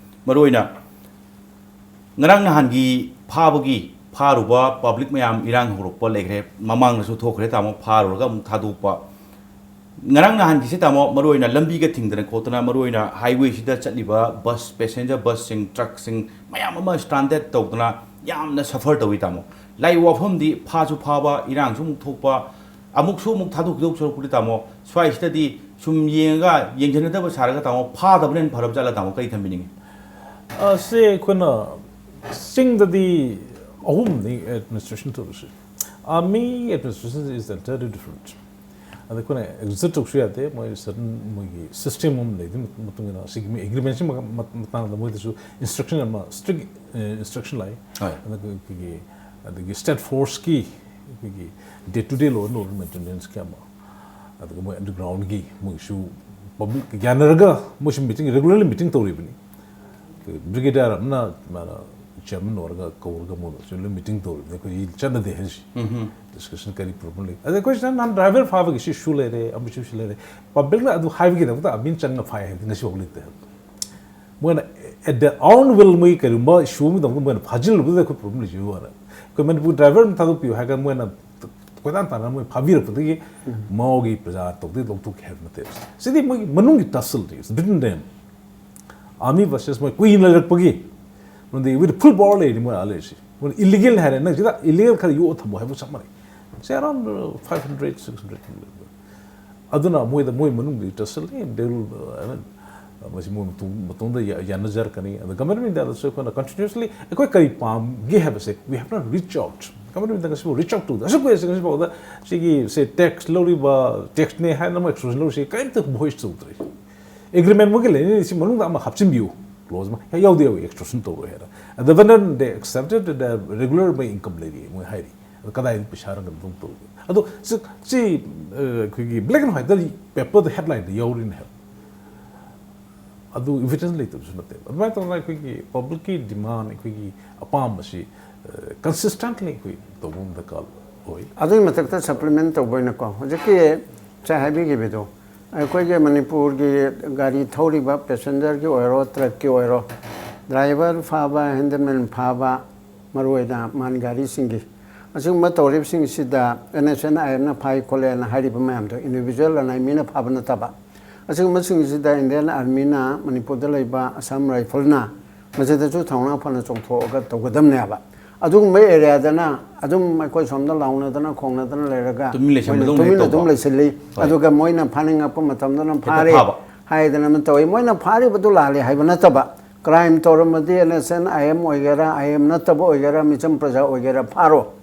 ꯃꯔꯨꯑꯣꯏꯅ ꯉꯔꯥꯡ ꯅꯍꯥꯟꯒꯤ ꯐꯥꯕꯒꯤ, ꯐꯥꯔꯨꯕ public ꯃꯌꯥꯝ ꯏꯔꯥꯡ ꯍꯧꯔꯛꯄ ꯂꯩꯈ꯭ꯔꯦ, ꯃꯃꯥꯡꯗꯁꯨ ꯊꯣꯛꯈ꯭ꯔꯦ, ꯇꯥꯃꯣ, ꯐꯥꯔꯨꯔꯒ ꯑꯃꯨꯛ ꯊꯥꯗꯣꯛꯄ꯫ ꯉꯔꯥꯡ ꯅꯍꯥꯟꯒꯤꯁꯦ, ꯇꯥꯃꯣ, ꯃꯔꯨꯑꯣꯏꯅ ꯂꯝꯕꯤꯒ ꯊꯤꯡꯗꯅ ꯈꯣꯠꯇꯅ, ꯃꯔꯨꯑꯣꯏꯅ highwayꯁꯤꯗ ꯆꯠꯂꯤꯕ bus, passenger busꯁꯤꯡ, truckꯁꯤꯡ ꯃꯌꯥꯝ ꯑꯃ stranded ꯇꯧꯗꯅ ꯌꯥꯝꯅ suffer ꯇꯧꯏ, ꯇꯥꯃꯣ꯫ ꯂꯥꯛꯏ ꯋꯥꯐꯝꯗꯤ ꯐꯥꯁꯨ ꯐꯥꯕ, ꯏꯔꯥꯡꯁꯨ ꯑꯃꯨꯛ ꯊꯣꯛꯄ, ꯑꯃꯨꯛꯁꯨ ꯑꯃꯨꯛ ꯊꯥꯗꯣꯛꯈꯤꯗꯧ ꯁꯔꯨꯛꯄꯨꯗꯤ, ꯇꯥꯃꯣ, ꯁ꯭ꯋꯥꯏꯁꯤꯗꯗꯤ ꯁꯨꯝ ꯌꯦꯡꯉꯒ ꯌꯦꯡꯁꯤꯟꯅꯗꯕ ꯁꯥꯔꯒ ꯇꯥꯃꯣ ꯐꯥꯗꯕꯅ ꯍꯦꯟꯅ ꯐꯔꯕ ꯖꯥꯠꯂ ꯇꯥꯃꯣ? ꯀꯔꯤ ꯊꯝꯕꯤꯅꯤꯡꯉꯤ? ꯑ, ꯁꯤ ꯑꯩꯈꯣꯏꯅ ꯆꯤꯡꯗꯗꯤ ꯑꯍꯨꯝꯅꯤ ꯑꯦꯗꯃꯤꯅꯤꯁꯇ꯭ꯔꯦꯁꯟ ꯇꯧꯔꯤꯁꯦ꯫ Army administration is entirely different. ꯑꯗ ꯑꯩꯈꯣꯏꯅ ꯑꯦꯛꯖꯤꯠ ꯇꯧꯁꯨ ꯌꯥꯗꯦ, ꯃꯣꯏ ꯁꯔꯇꯟ ꯃꯣꯏꯒꯤ ꯁꯤꯁꯇꯦꯝ ꯑꯃ ꯂꯩ꯫ ꯑꯗꯨꯒꯤ ꯃꯇꯨꯡ ꯏꯟꯅ ꯁꯤꯒꯤ ꯑꯦꯒ꯭ꯔꯤꯃꯦꯟꯁꯤ ꯃꯇꯥꯡꯗ ꯃꯣꯏꯗꯁꯨ ꯏꯟꯁꯇ꯭ꯔꯛꯁꯟ ꯑꯃ ꯁ꯭ꯇ꯭ꯔꯤꯛ ꯏꯟꯁꯇ꯭ꯔꯛꯁꯟ ꯂꯥꯛꯏ꯫ ꯍꯣꯏ꯫ ꯑꯗꯨꯒ ꯑꯩꯈꯣꯏꯒꯤ ꯑꯗꯒꯤ ꯁ꯭ꯇꯦꯠ ꯐꯣꯔꯁꯀꯤ ꯑꯩꯈꯣꯏꯒꯤ day to day law and order ꯃꯦꯟꯇꯦꯅꯦꯟꯁꯀꯤ ꯑꯃ, ꯑꯗꯨꯒ ꯃꯣꯏ ꯑꯟꯗꯔꯒ꯭ꯔꯥꯎꯟꯒꯤ ꯃꯣꯏꯁꯨ ꯄꯕ꯭ꯂꯤꯛ ꯌꯥꯅꯔꯒ ꯃꯣꯏꯁꯨ ꯃꯤꯇꯤꯡ ꯔꯤꯒꯨꯂꯔꯂꯤ ꯃꯤꯇꯤꯡ ꯇꯧꯔꯤꯕꯅꯤ꯫ ꯕ꯭ꯔꯤꯒꯦꯗꯤꯌꯔ ꯑꯃꯅ ꯃꯥꯅ ꯆꯤꯌꯔꯃꯦꯟ ꯑꯣꯏꯔꯒ ꯀꯧꯔꯒ ꯃꯣꯏꯗꯁꯨ ꯂꯣꯏ ꯃꯤꯇꯤꯡ ꯇꯧꯔꯤꯕꯅꯤ꯫ ꯑꯩꯈꯣꯏ ꯆꯠꯅꯗꯦ ꯍꯥꯏꯔꯤꯁꯤ꯫ ꯗꯤꯁꯀꯁꯟ ꯀꯔꯤ ꯄ꯭ꯔꯣꯕ꯭ꯂꯦꯝ ꯂꯩ? ꯑꯗ ꯑꯩꯈꯣꯏꯁꯤꯅ ꯅꯍꯥꯟ ꯗ꯭ꯔꯥꯏꯚꯔ ꯐꯥꯕꯒꯤ ꯏꯁꯨ ꯂꯩꯔꯦ, ꯑꯃꯁꯨ ꯏꯁꯨ ꯂꯩꯔꯦ꯫ ꯄꯕ꯭ꯂꯤꯛꯅ ꯑꯗꯨ ꯍꯥꯏꯕꯒꯤꯗꯃꯛꯇ ꯑꯥꯔꯃꯤꯅ ꯆꯪꯉ ꯐꯥꯏ ꯍꯥꯏꯕꯗꯤ ꯉꯁꯤꯐꯥꯎ ꯂꯩꯇꯦ ꯍꯥꯏꯕ꯫ ꯃꯣꯏꯅ at their own will ꯃꯣꯏ ꯀꯔꯤꯒꯨꯝꯕ ꯏꯁꯨ ꯑꯃꯒꯤꯗꯃꯛꯇ ꯃꯣꯏꯅ ꯐꯥꯖꯤꯜꯂꯨꯕꯗ ꯑꯩꯈꯣꯏ ꯄ꯭ꯔꯣꯕ꯭ꯂꯦꯝ ꯂꯩꯖꯩ ꯋꯥꯅ꯫ ꯑꯩꯈꯣꯏ ꯃꯅꯤꯄꯨꯔ ꯗ꯭ꯔꯥꯏꯚꯔ ꯑꯃ ꯊꯥꯗꯣꯛꯄꯤꯌꯨ ꯍꯥꯏꯔꯒ ꯃꯣꯏꯅ ꯀꯣꯏꯇꯥꯟ ꯇꯥꯟꯅ ꯃꯣꯏ ꯐꯥꯕꯤꯔꯛꯄꯗꯒꯤ ꯃꯥꯒꯤ ꯄ꯭ꯔꯖꯥ ꯇꯧꯗꯦ ꯂꯧꯊꯣꯛꯀꯦ ꯍꯥꯏꯕ ꯅꯠꯇꯦ꯫ ꯁꯤꯗꯤ ꯃꯣꯏꯒꯤ ꯃꯅꯨꯡꯒꯤ ꯇꯁꯜꯅꯤ, ꯕꯤꯇ꯭ꯋꯤꯟ ꯗꯦꯝ꯫ ꯑꯥꯔꯃꯤ ꯚꯔꯁꯦꯁ ꯃꯣꯏ ꯀꯨꯏꯅ ꯂꯩꯔꯛꯄꯒꯤ, ꯃꯔꯝꯗꯤ ꯋꯤꯠ ꯐꯨꯜ ꯄꯋꯥꯔ ꯂꯩꯔꯤ ꯃꯣꯏ ꯑꯥ ꯂꯩꯔꯤꯁꯤ꯫ ꯃꯣꯏꯅ ꯏꯂꯤꯒꯦꯜ ꯍꯥꯏꯔꯦ, ꯅꯪ ꯁꯤꯗ ꯏꯂꯤꯒꯦꯜ ꯈꯔ ꯌꯣꯛꯑ ꯊꯝꯃꯣ ꯍꯥꯏꯕ ꯆꯞ ꯃꯥꯟꯅꯩ꯫ Say around five hundred six hundred. ꯑꯗꯨꯅ ꯃꯣꯏꯗ ꯃꯣꯏ ꯃꯅꯨꯡꯗ ꯇꯁꯜ ꯂꯩ, ꯗꯦ ꯋꯤꯜ, ꯃꯁꯤ ꯃꯣꯏ ꯃꯇꯨꯡ- ꯃꯇꯨꯡꯗ ꯌꯥ- ꯌꯥꯅꯖꯔꯛꯀꯅꯤ꯫ ꯑꯗ ꯒꯚꯔꯟꯃꯦꯟꯗꯁꯨ ꯑꯩꯈꯣꯏꯅ ꯀꯟꯇꯤꯅ꯭ꯌꯨꯁꯂꯤ ꯑꯩꯈꯣꯏ ꯀꯔꯤ ꯄꯥꯝꯒꯦ ꯍꯥꯏꯕꯁꯦ we have not reach out꯫ ꯒꯚꯔꯟꯃꯦꯟꯗ ꯉꯁꯤꯐꯥꯎ ꯔꯤꯆ ꯑꯥꯎꯠ ꯇꯧꯗꯦ꯫ ꯑꯁꯨꯛ ꯀꯨꯏꯔꯁꯦ ꯉꯁꯤꯐꯥꯎꯗ ꯁꯤꯒꯤ ꯁꯦ ꯇꯦꯛꯁ ꯂꯧꯔꯤꯕ, ꯇꯦꯛꯁꯅꯦ ꯍꯥꯏꯅ ꯑꯃ ꯑꯦꯛꯁꯇ꯭ꯔꯣꯁꯟ ꯂꯧꯔꯤꯁꯦ ꯀꯔꯤꯝꯇ ꯚꯣꯏꯁ ꯇꯧꯗ꯭ꯔꯦ꯫ ꯑꯦꯒ꯭ꯔꯤꯃꯦꯟ ꯃꯣꯏꯒꯤ ꯂꯩꯅꯔꯤꯁꯤ ꯃꯅꯨꯡꯗ ꯑꯃ ꯍꯥꯞꯆꯤꯟꯕꯤꯌꯨ, ꯀ꯭ꯂꯣꯖ ꯑꯃ ꯍꯦꯛ ꯌꯥꯎꯗꯦ, ꯌꯥꯎꯏ ꯑꯦꯛꯁꯇ꯭ꯔꯣꯁꯟ ꯇꯧꯔꯣꯏ ꯍꯥꯏꯅ꯫ ꯑꯗ ꯕꯅꯟ ꯗꯦ ꯑꯦꯛꯁꯦꯞꯇꯦꯗ ꯔꯤꯒꯨꯂꯔ ꯃꯣꯏ ꯏꯟꯀꯝ ꯂꯩꯔꯤ ꯃꯣꯏ ꯍꯥꯏꯔꯤ꯫ ꯑꯗꯣ ꯀꯗꯥꯏꯗ ꯄꯩꯁꯥꯅ ꯀꯩꯅꯣ ꯇꯧ- ꯇꯧꯒꯦ? ꯑꯗꯣ ꯁꯤ, ꯁꯤ, ꯑ, ꯑꯩꯈꯣꯏꯒꯤ ꯕ꯭ꯂꯦꯛ ꯑꯦꯟ ꯋꯥꯏꯠꯇ ꯄꯦꯄꯔꯗ ꯍꯦꯗꯂꯥꯏꯟꯗ ꯌꯥꯎꯔꯤꯅꯦ ꯍꯥꯏꯕ꯫ ꯑꯗꯨ ꯏꯚꯤꯗꯦꯟꯁ ꯂꯩꯇꯕꯁꯨ ꯅꯠꯇꯦꯕ꯫ ꯑꯗꯨꯃꯥꯏꯅ ꯇꯧꯗꯅ ꯑꯩꯈꯣꯏꯒꯤ ꯄꯕ꯭ꯂꯤꯛꯀꯤ ꯗꯤꯃꯥꯟ, ꯑꯩꯈꯣꯏꯒꯤ ꯑꯄꯥꯝꯕꯁꯤ, ꯑ, ꯀꯟꯁꯤꯁꯇꯦꯟꯠꯂꯤ ꯑꯩꯈꯣꯏ ꯇꯧꯕ ꯑꯃ ꯗꯔꯀꯥꯔ ꯑꯣꯏ꯫ ꯑꯗꯨꯒꯤ ꯃꯊꯛꯇ ꯁꯄ꯭ꯂꯤꯃꯦꯟ ꯇꯧꯕ ꯑꯣꯏꯅꯀꯣ, ꯍꯧꯖꯤꯛꯀꯤ ꯉꯁꯥꯏ ꯍꯥꯏꯕꯤꯈꯤꯕꯗꯣ, ꯑꯩꯈꯣꯏꯒꯤ ꯃꯅꯤꯄꯨꯔꯒꯤ ꯒꯥꯔꯤ ꯊꯧꯔꯤꯕ ꯄꯦꯁꯦꯟꯖꯔꯒꯤ ꯑꯣꯏꯔꯣ, ꯇ꯭ꯔꯛꯀꯤ ꯑꯣꯏꯔꯣ, ꯗ꯭ꯔꯥꯏꯚꯔ ꯐꯥꯕ, ꯍꯦꯟꯗꯜꯃꯦꯟ ꯐꯥꯕ, ꯃꯔꯨꯑꯣꯏꯅ ꯃꯥꯟ ꯒꯥꯔꯤꯁꯤꯡꯒꯤ ꯑꯁꯤꯒꯨꯝꯕ ꯇꯧꯔꯤꯕꯁꯤꯡꯁꯤꯗ ꯑꯦꯟ ꯑꯦꯁ ꯑꯦꯟ ꯑꯥꯏ ꯑꯦꯝꯅ ꯐꯥꯏ ꯈꯣꯠꯂꯦꯅ ꯍꯥꯏꯔꯤꯕ ꯃꯌꯥꯝꯗꯣ ꯏꯟꯗꯤꯕꯤꯖꯨꯋꯦꯜ ꯑꯅꯥꯏ ꯃꯤꯅ ꯐꯥꯕ ꯅꯠꯇꯕ, ꯑꯁꯤꯒꯨꯝꯕꯁꯤꯡꯁꯤꯗ ꯏꯟꯗꯤꯌꯥꯟ ꯑꯥꯔꯃꯤꯅ, ꯃꯅꯤꯄꯨꯔꯗ ꯂꯩꯕ ꯑꯁꯥꯝ ꯔꯥꯏꯐꯜꯅ ꯃꯁꯤꯗꯁꯨ ꯊꯧꯅꯥ ꯐꯅ ꯆꯣꯡꯊꯣꯛꯑꯒ ꯇꯧꯒꯗꯕꯅꯦꯕ꯫ ꯑꯗꯨꯒꯨꯝꯕ ꯑꯦꯔꯤꯌꯥꯗꯅ ꯑꯗꯨꯝ ꯑꯩꯈꯣꯏ ꯁꯣꯝꯗ ꯂꯥꯎꯅꯗꯅ ꯈꯣꯡꯅꯗꯅ ꯂꯩꯔꯒ ꯇꯨꯃꯤꯟ ꯂꯩꯁꯟꯕꯗꯧꯅ ꯃꯣꯏꯅ ꯇꯨꯃꯤꯟ ꯇꯧꯕ꯫ ꯑꯗꯨꯝ ꯂꯩꯁꯤꯜꯂꯤ꯫ ꯍꯣꯏ꯫ ꯑꯗꯨꯒ ꯃꯣꯏꯅ ꯐꯥꯅꯤꯡꯉꯛꯄ ꯃꯇꯝꯗꯅ ꯍꯦꯛꯇ ꯐꯥꯔꯦ ꯐꯥꯕ꯫ ꯍꯥꯏꯗꯅ ꯑꯃ ꯇꯧꯏ꯫ ꯃꯣꯏꯅ ꯐꯥꯔꯤꯕꯗꯨ ꯂꯥꯜꯂꯤ ꯍꯥꯏꯕ ꯅꯠꯇꯕ, ꯀ꯭ꯔꯥꯏꯝ ꯇꯧꯔꯝꯃꯗꯤ N S N I M ꯑꯣꯏꯒꯦꯔꯥ, ꯑꯥꯏ ꯑꯦꯝ ꯅꯠꯇꯕ ꯑꯣꯏꯒꯦꯔꯥ, ꯃꯤꯆꯝ ꯄ꯭ꯔꯖꯥ ꯑꯣꯏꯒꯦꯔꯥ, ꯐꯥꯔꯣ꯫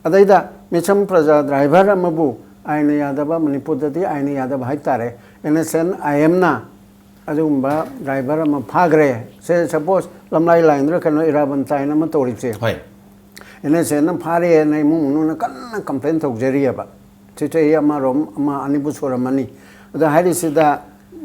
ꯑꯗꯩꯗ ꯃꯤꯆꯝ ꯄ꯭ꯔꯖꯥ ꯗ꯭ꯔꯥꯏꯚꯔ ꯑꯃꯕꯨ ꯑꯥꯏꯟꯅ ꯌꯥꯗꯕ, ꯃꯅꯤꯄꯨꯔꯗꯗꯤ ꯑꯥꯏꯟꯅ ꯌꯥꯗꯕ ꯍꯥꯏꯇꯥꯔꯦ, ꯑꯦꯟ ꯑꯦꯁ ꯑꯦꯟ ꯑꯥꯏ ꯑꯦꯝꯅ ꯑꯗꯨꯒꯨꯝꯕ ꯗ꯭ꯔꯥꯏꯚꯔ ꯑꯃ ꯐꯥꯈ꯭ꯔꯦ꯫ ꯁꯦ ꯁꯄꯣꯁ ꯂꯝꯂꯥꯏ ꯂꯥꯏꯟꯗ ꯀꯩꯅꯣ ꯏꯔꯥꯕꯟ ꯇꯥꯏꯅ ꯑꯃ ꯇꯧꯔꯤꯕꯁꯦ, ꯍꯣꯏ꯫ ꯑꯦꯟ ꯑꯦꯁ ꯑꯦꯟꯅ ꯐꯥꯔꯦꯅ ꯏꯃꯨꯡ ꯃꯅꯨꯡꯅ ꯀꯟꯅ ꯀꯝꯄ꯭ꯂꯦꯟ ꯇꯧꯖꯔꯤꯑꯕ꯫ ꯁꯤ ꯆꯍꯤ ꯑꯃꯔꯣꯝ ꯑꯃ ꯑꯅꯤꯕꯨ ꯁꯨꯔꯝꯃꯅꯤ꯫ ꯑꯗꯣ ꯍꯥꯏꯔꯤꯁꯤꯗ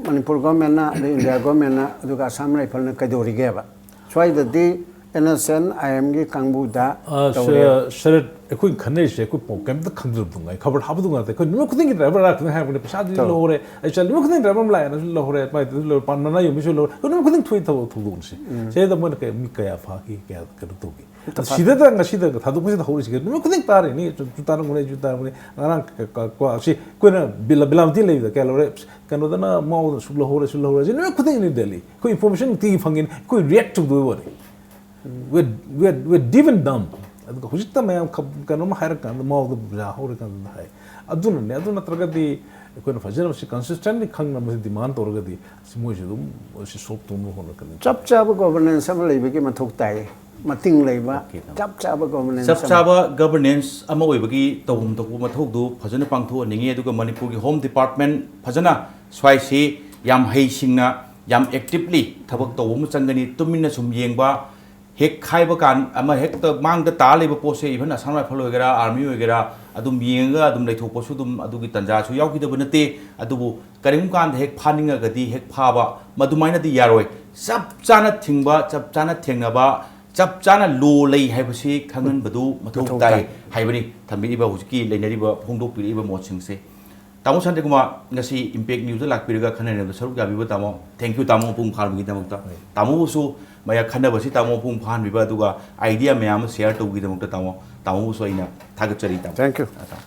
ꯃꯅꯤꯄꯨꯔ ꯒꯣꯔꯃꯦꯟꯅ ꯑꯗꯩ ꯏꯟꯗꯤꯌꯥ ꯒꯣꯔꯃꯦꯟꯅ ꯑꯗꯨꯒ ꯑꯁꯥꯝ ꯔꯥꯏꯐꯜꯅ ꯀꯩꯗꯧꯔꯤꯒꯦꯕ? ꯁ꯭ꯋꯥꯏꯗꯗꯤ ꯑꯦꯟ ꯑꯦꯁ ꯑꯦꯟ ꯑꯥꯏ ꯑꯦꯝꯒꯤ ꯀꯥꯡꯕꯨꯗ ꯑ, ꯇꯧꯔꯦ꯫ ꯁ-, ꯁꯔꯠ, ꯑꯩꯈꯣꯏꯅ ꯈꯟꯅꯔꯤꯁꯦ ꯑꯩꯈꯣꯏ ꯄꯥꯎ ꯀꯩꯝꯇ ꯈꯪꯗꯕꯗꯣ ꯉꯥꯏ, ꯈꯕꯔ ꯊꯥꯕꯗꯣ ꯉꯥꯛꯇ꯫ ꯑꯩꯈꯣꯏ ꯅꯨꯃꯤꯠ ꯈꯨꯗꯤꯡꯒꯤ ꯗ꯭ꯔꯥꯏꯚꯔ ꯂꯥꯛꯇꯅ ꯍꯥꯏꯕꯅꯦ, ꯄꯩꯁꯥꯗꯨꯁꯨ ꯇꯧ꯫ ꯂꯧꯍꯧꯔꯦ, ꯑꯩ ꯆꯠꯂꯤ, ꯅꯨꯃꯤꯠ ꯈꯨꯗꯤꯡꯒꯤ ꯗ꯭ꯔꯥꯏꯚꯔ ꯑꯃ ꯂꯥꯛꯑꯦꯅꯁꯨ ꯂꯧꯍꯧꯔꯦ, ꯃꯥꯏꯗꯨꯁꯨ ꯂꯧꯍꯧꯔꯦ, ꯄꯥꯟ ꯃꯅꯥ ꯌꯣꯟꯕꯁꯨ ꯂꯧꯍꯧꯔꯦ, ꯑꯗꯨ ꯅꯨꯃꯤꯠ ꯈꯨꯗꯤꯡ ꯊꯣꯛꯏ ꯊꯕꯛ ꯊꯧꯗꯣꯛꯁꯦ꯫ ꯁꯤꯗꯩꯗ ꯃꯣꯏꯅ ꯀꯩ, ꯃꯤ ꯀꯌꯥ ꯐꯥꯈꯤ, ꯀꯌꯥ ꯀꯩꯅꯣ ꯇꯧꯈꯤ? ꯁꯤꯗꯩꯗ ꯉꯁꯤꯗ ꯊꯥꯗꯣꯛꯄꯁꯤꯗ ꯍꯧꯔꯤꯁꯤꯒ ꯅꯨꯃꯤꯠ ꯈꯨꯗꯤꯡ ꯇꯥꯔꯤꯅꯤ, ꯆꯨ-, ꯆꯨ ꯇꯥꯔꯝꯒꯅꯤ, ꯆꯨ ꯇꯥꯔꯝꯒꯅꯤ꯫ ꯉꯔꯥꯡ ꯀ-, ꯀ-, ꯀꯣ-, ꯑꯁꯤ ꯑꯩꯈꯣꯏꯅ ꯕꯤꯂꯥ-, ꯕꯤꯂꯥꯃꯇꯤ ꯂꯩꯕꯗ ꯀꯌꯥ ꯂꯧꯔꯦ? ꯀꯩꯅꯣꯗꯅ ꯃꯥꯎꯗ ꯁꯨꯛ ꯂꯧꯍꯧꯔꯦ, ꯁꯨꯛ ꯂꯧꯍꯧꯔꯦ꯫ ꯁꯤ ꯅꯨꯃꯤꯠ ꯈꯨꯗꯤꯡꯒꯤꯅꯤ ꯗꯦꯜꯂꯤ꯫ ꯑꯩꯈꯣꯏ ꯏꯟꯐꯣꯔꯃꯦꯁꯟ ꯅꯨꯡꯇꯤꯒꯤ ꯐꯪꯉꯤꯅꯤ꯫ ꯑꯩꯈꯣꯏ ꯔꯤꯌꯦꯛ ꯇꯧꯗꯣꯏ ꯋꯥꯅꯤ꯫ We're, we're, we're deaf and dumb. ꯑꯗꯨꯒ ꯍꯧꯖꯤꯛꯇ ꯃꯌꯥꯝ ꯈ-, ꯀꯩꯅꯣꯝ ꯍꯥꯏꯔꯀꯥꯟꯗ ꯃꯥꯎꯗ ꯄꯩꯁꯥ ꯍꯧꯔꯀꯥꯟꯗ ꯍꯥꯏ꯫ ꯑꯗꯨꯅꯅꯦ, ꯑꯗꯨ ꯅꯠꯇ꯭ꯔꯒꯗꯤ ꯑꯩꯈꯣꯏꯅ ꯐꯖꯅ ꯃꯁꯤ ꯀꯟꯁꯤꯁꯇꯦꯟꯂꯤ ꯈꯪꯅ ꯃꯁꯤ ꯗꯤꯃꯥꯟ ꯇꯧꯔꯒꯗꯤ ꯁꯤ ꯃꯣꯏꯁꯨ ꯑꯗꯨꯝ ꯁꯤ ꯁꯣꯜꯕ ꯇꯧꯅꯕ ꯍꯣꯠꯅꯔꯛꯀꯅꯤ꯫ ꯆꯞ ꯆꯥꯕ ꯒꯣꯚꯔꯅꯦꯟꯁ ꯑꯃ ꯂꯩꯕꯒꯤ ꯃꯊꯧ ꯇꯥꯏ꯫ ꯃꯇꯤꯡ ꯂꯩꯕ, Okay, ꯇꯥꯃꯣ꯫ ꯆꯞ ꯆꯥꯕ ꯒꯣꯚꯔꯅꯦꯟꯁ ꯆꯞ ꯑꯃ꯫ ꯆꯥꯕ ꯒꯕꯔꯅꯦꯟꯁ ꯑꯃ ꯑꯣꯏꯕꯒꯤ ꯇꯧꯐꯝ ꯊꯣꯛꯄ ꯃꯊꯧꯗꯨ ꯐꯖꯅ ꯄꯥꯡꯊꯣꯛꯍꯟꯅꯤꯡꯉꯤ꯫ ꯑꯗꯨꯒ ꯃꯅꯤꯄꯨꯔꯒꯤ ꯍꯣꯝ ꯗꯤꯄꯥꯔꯠꯃꯦꯟ ꯐꯖꯅ ꯁ꯭ꯋꯥꯏꯁꯤ ꯌꯥꯝ ꯍꯩꯁꯤꯡꯅ, ꯌꯥꯝ ꯑꯦꯛꯇꯤꯞꯂꯤ ꯊꯕꯛ ꯇꯧꯕ ꯑꯃ ꯆꯪꯒꯅꯤ꯫ ꯇꯨꯃꯤꯟꯅ ꯁꯨꯝ ꯌꯦꯡꯕ, ꯍꯦꯛ ꯈꯥꯏꯕ ꯀꯥꯟ ꯑꯃ ꯍꯦꯛꯇ ꯃꯥꯡꯗ ꯇꯥ ꯂꯩꯕ ꯄꯣꯠꯁꯦ, ꯏꯚꯟ ꯑꯁꯥꯝ ꯔꯥꯏꯐꯜ ꯑꯣꯏꯒꯦꯔꯥ, ꯑꯥꯔꯃꯤ ꯑꯣꯏꯒꯦꯔꯥ, ꯑꯗꯨꯝ ꯌꯦꯡꯉꯒ ꯑꯗꯨꯝ ꯂꯩꯊꯣꯛꯄꯁꯨ ꯑꯗꯨꯝ ꯑꯗꯨꯒꯤ ꯇꯥꯟꯖꯥꯁꯨ ꯌꯥꯎꯈꯤꯗꯕ ꯅꯠꯇꯦ꯫ ꯑꯗꯨꯕꯨ ꯀꯔꯤꯒꯨꯝꯕ ꯀꯥꯟꯗ ꯍꯦꯛ ꯐꯥꯅꯤꯡꯉꯒꯗꯤ ꯍꯦꯛ ꯐꯥꯕ, ꯃꯗꯨꯃꯥꯏꯅꯗꯤ ꯌꯥꯔꯣꯏ꯫ ꯆꯞ ꯆꯥꯅ ꯊꯤꯡꯕ, ꯆꯞ ꯆꯥꯅ ꯊꯦꯡꯅꯕ, ꯆꯞ ꯆꯥꯅ ꯂꯣ ꯂꯩ ꯍꯥꯏꯕꯁꯤ ꯈꯪꯍꯟꯕꯗꯨ ꯃꯊꯧ ꯃꯊꯧ ꯇꯥꯏ ꯇꯥꯏ꯫ ꯍꯥꯏꯕꯅꯤ ꯊꯝꯕꯤꯔꯤꯕ, ꯍꯧꯖꯤꯛꯀꯤ ꯂꯩꯅꯔꯤꯕ, ꯐꯣꯡꯗꯣꯛꯄꯤꯔꯛꯏꯕ ꯃꯣꯠꯁꯤꯡꯁꯦ꯫ ꯇꯥꯃꯣ ꯁꯥꯟꯇꯤꯀꯨꯃꯥꯔ, ꯉꯁꯤ ꯏꯝꯄꯦꯛ ꯅ꯭ꯌꯨꯁꯇ ꯂꯥꯛꯄꯤꯔꯒ ꯈꯟꯅ ꯅꯩꯅꯕꯗ ꯁꯔꯨꯛ ꯌꯥꯕꯤꯕ ꯇꯥꯃꯣ, thank you ꯇꯥꯃꯣ, ꯃꯄꯨꯡ ꯐꯥꯍꯟꯕꯒꯤꯗꯃꯛꯇ꯫ ꯇꯥꯃꯣꯕꯨꯁꯨ ꯃꯌꯥ ꯈꯟꯅꯕꯁꯤ ꯇꯥꯃꯣ ꯃꯄꯨꯡ ꯐꯥꯍꯟꯕꯤꯕ, ꯑꯗꯨꯒ ꯑꯥꯏꯗꯤꯌꯥ ꯃꯌꯥꯝ ꯑꯃ ꯁꯤꯌꯥꯔ ꯇꯧꯕꯒꯤꯗꯃꯛꯇ ꯇꯥꯃꯣ, ꯇꯥꯃꯣꯕꯨꯁꯨ ꯑꯩꯅ ꯊꯥꯒꯠꯆꯔꯤ ꯇꯥꯃꯣ꯫ Thank you꯫ ꯇꯥꯃꯣ꯫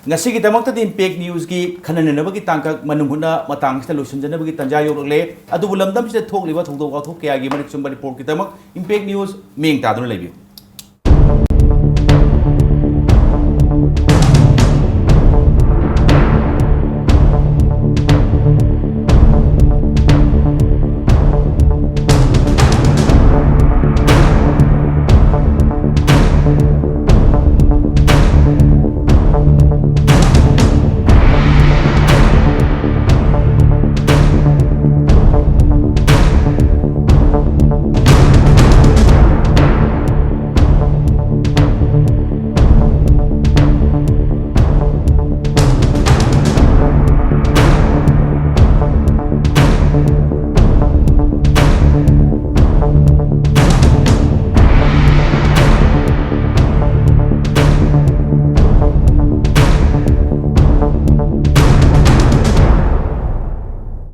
ꯉꯁꯤꯒꯤꯗꯃꯛꯇꯗꯤ ꯏꯝꯄꯦꯛ ꯅ꯭ꯌꯨꯁꯀꯤ ꯈꯟꯅ ꯅꯩꯅꯕꯒꯤ ꯇꯥꯡꯀꯛ ꯃꯅꯨꯡ ꯍꯨꯠꯅ ꯃꯇꯥꯡꯁꯤꯗ ꯂꯣꯏꯁꯤꯟꯖꯅꯕꯒꯤ ꯇꯥꯟꯖꯥ ꯌꯧꯔꯛꯂꯦ꯫ ꯑꯗꯨꯕꯨ ꯂꯝꯗꯝꯁꯤꯗ ꯊꯣꯛꯂꯤꯕ ꯊꯧꯗꯣꯛ ꯋꯥꯊꯣꯛ ꯀꯌꯥꯒꯤ ꯃꯔꯤꯛ ꯆꯨꯝꯕ ꯔꯤꯄꯣꯔꯠꯀꯤꯗꯃꯛ ꯏꯝꯄꯦꯛ ꯅ꯭ꯌꯨꯁ ꯃꯤꯠꯌꯦꯡ ꯇꯥꯗꯨꯅ ꯂꯩꯕꯤꯌꯨ꯫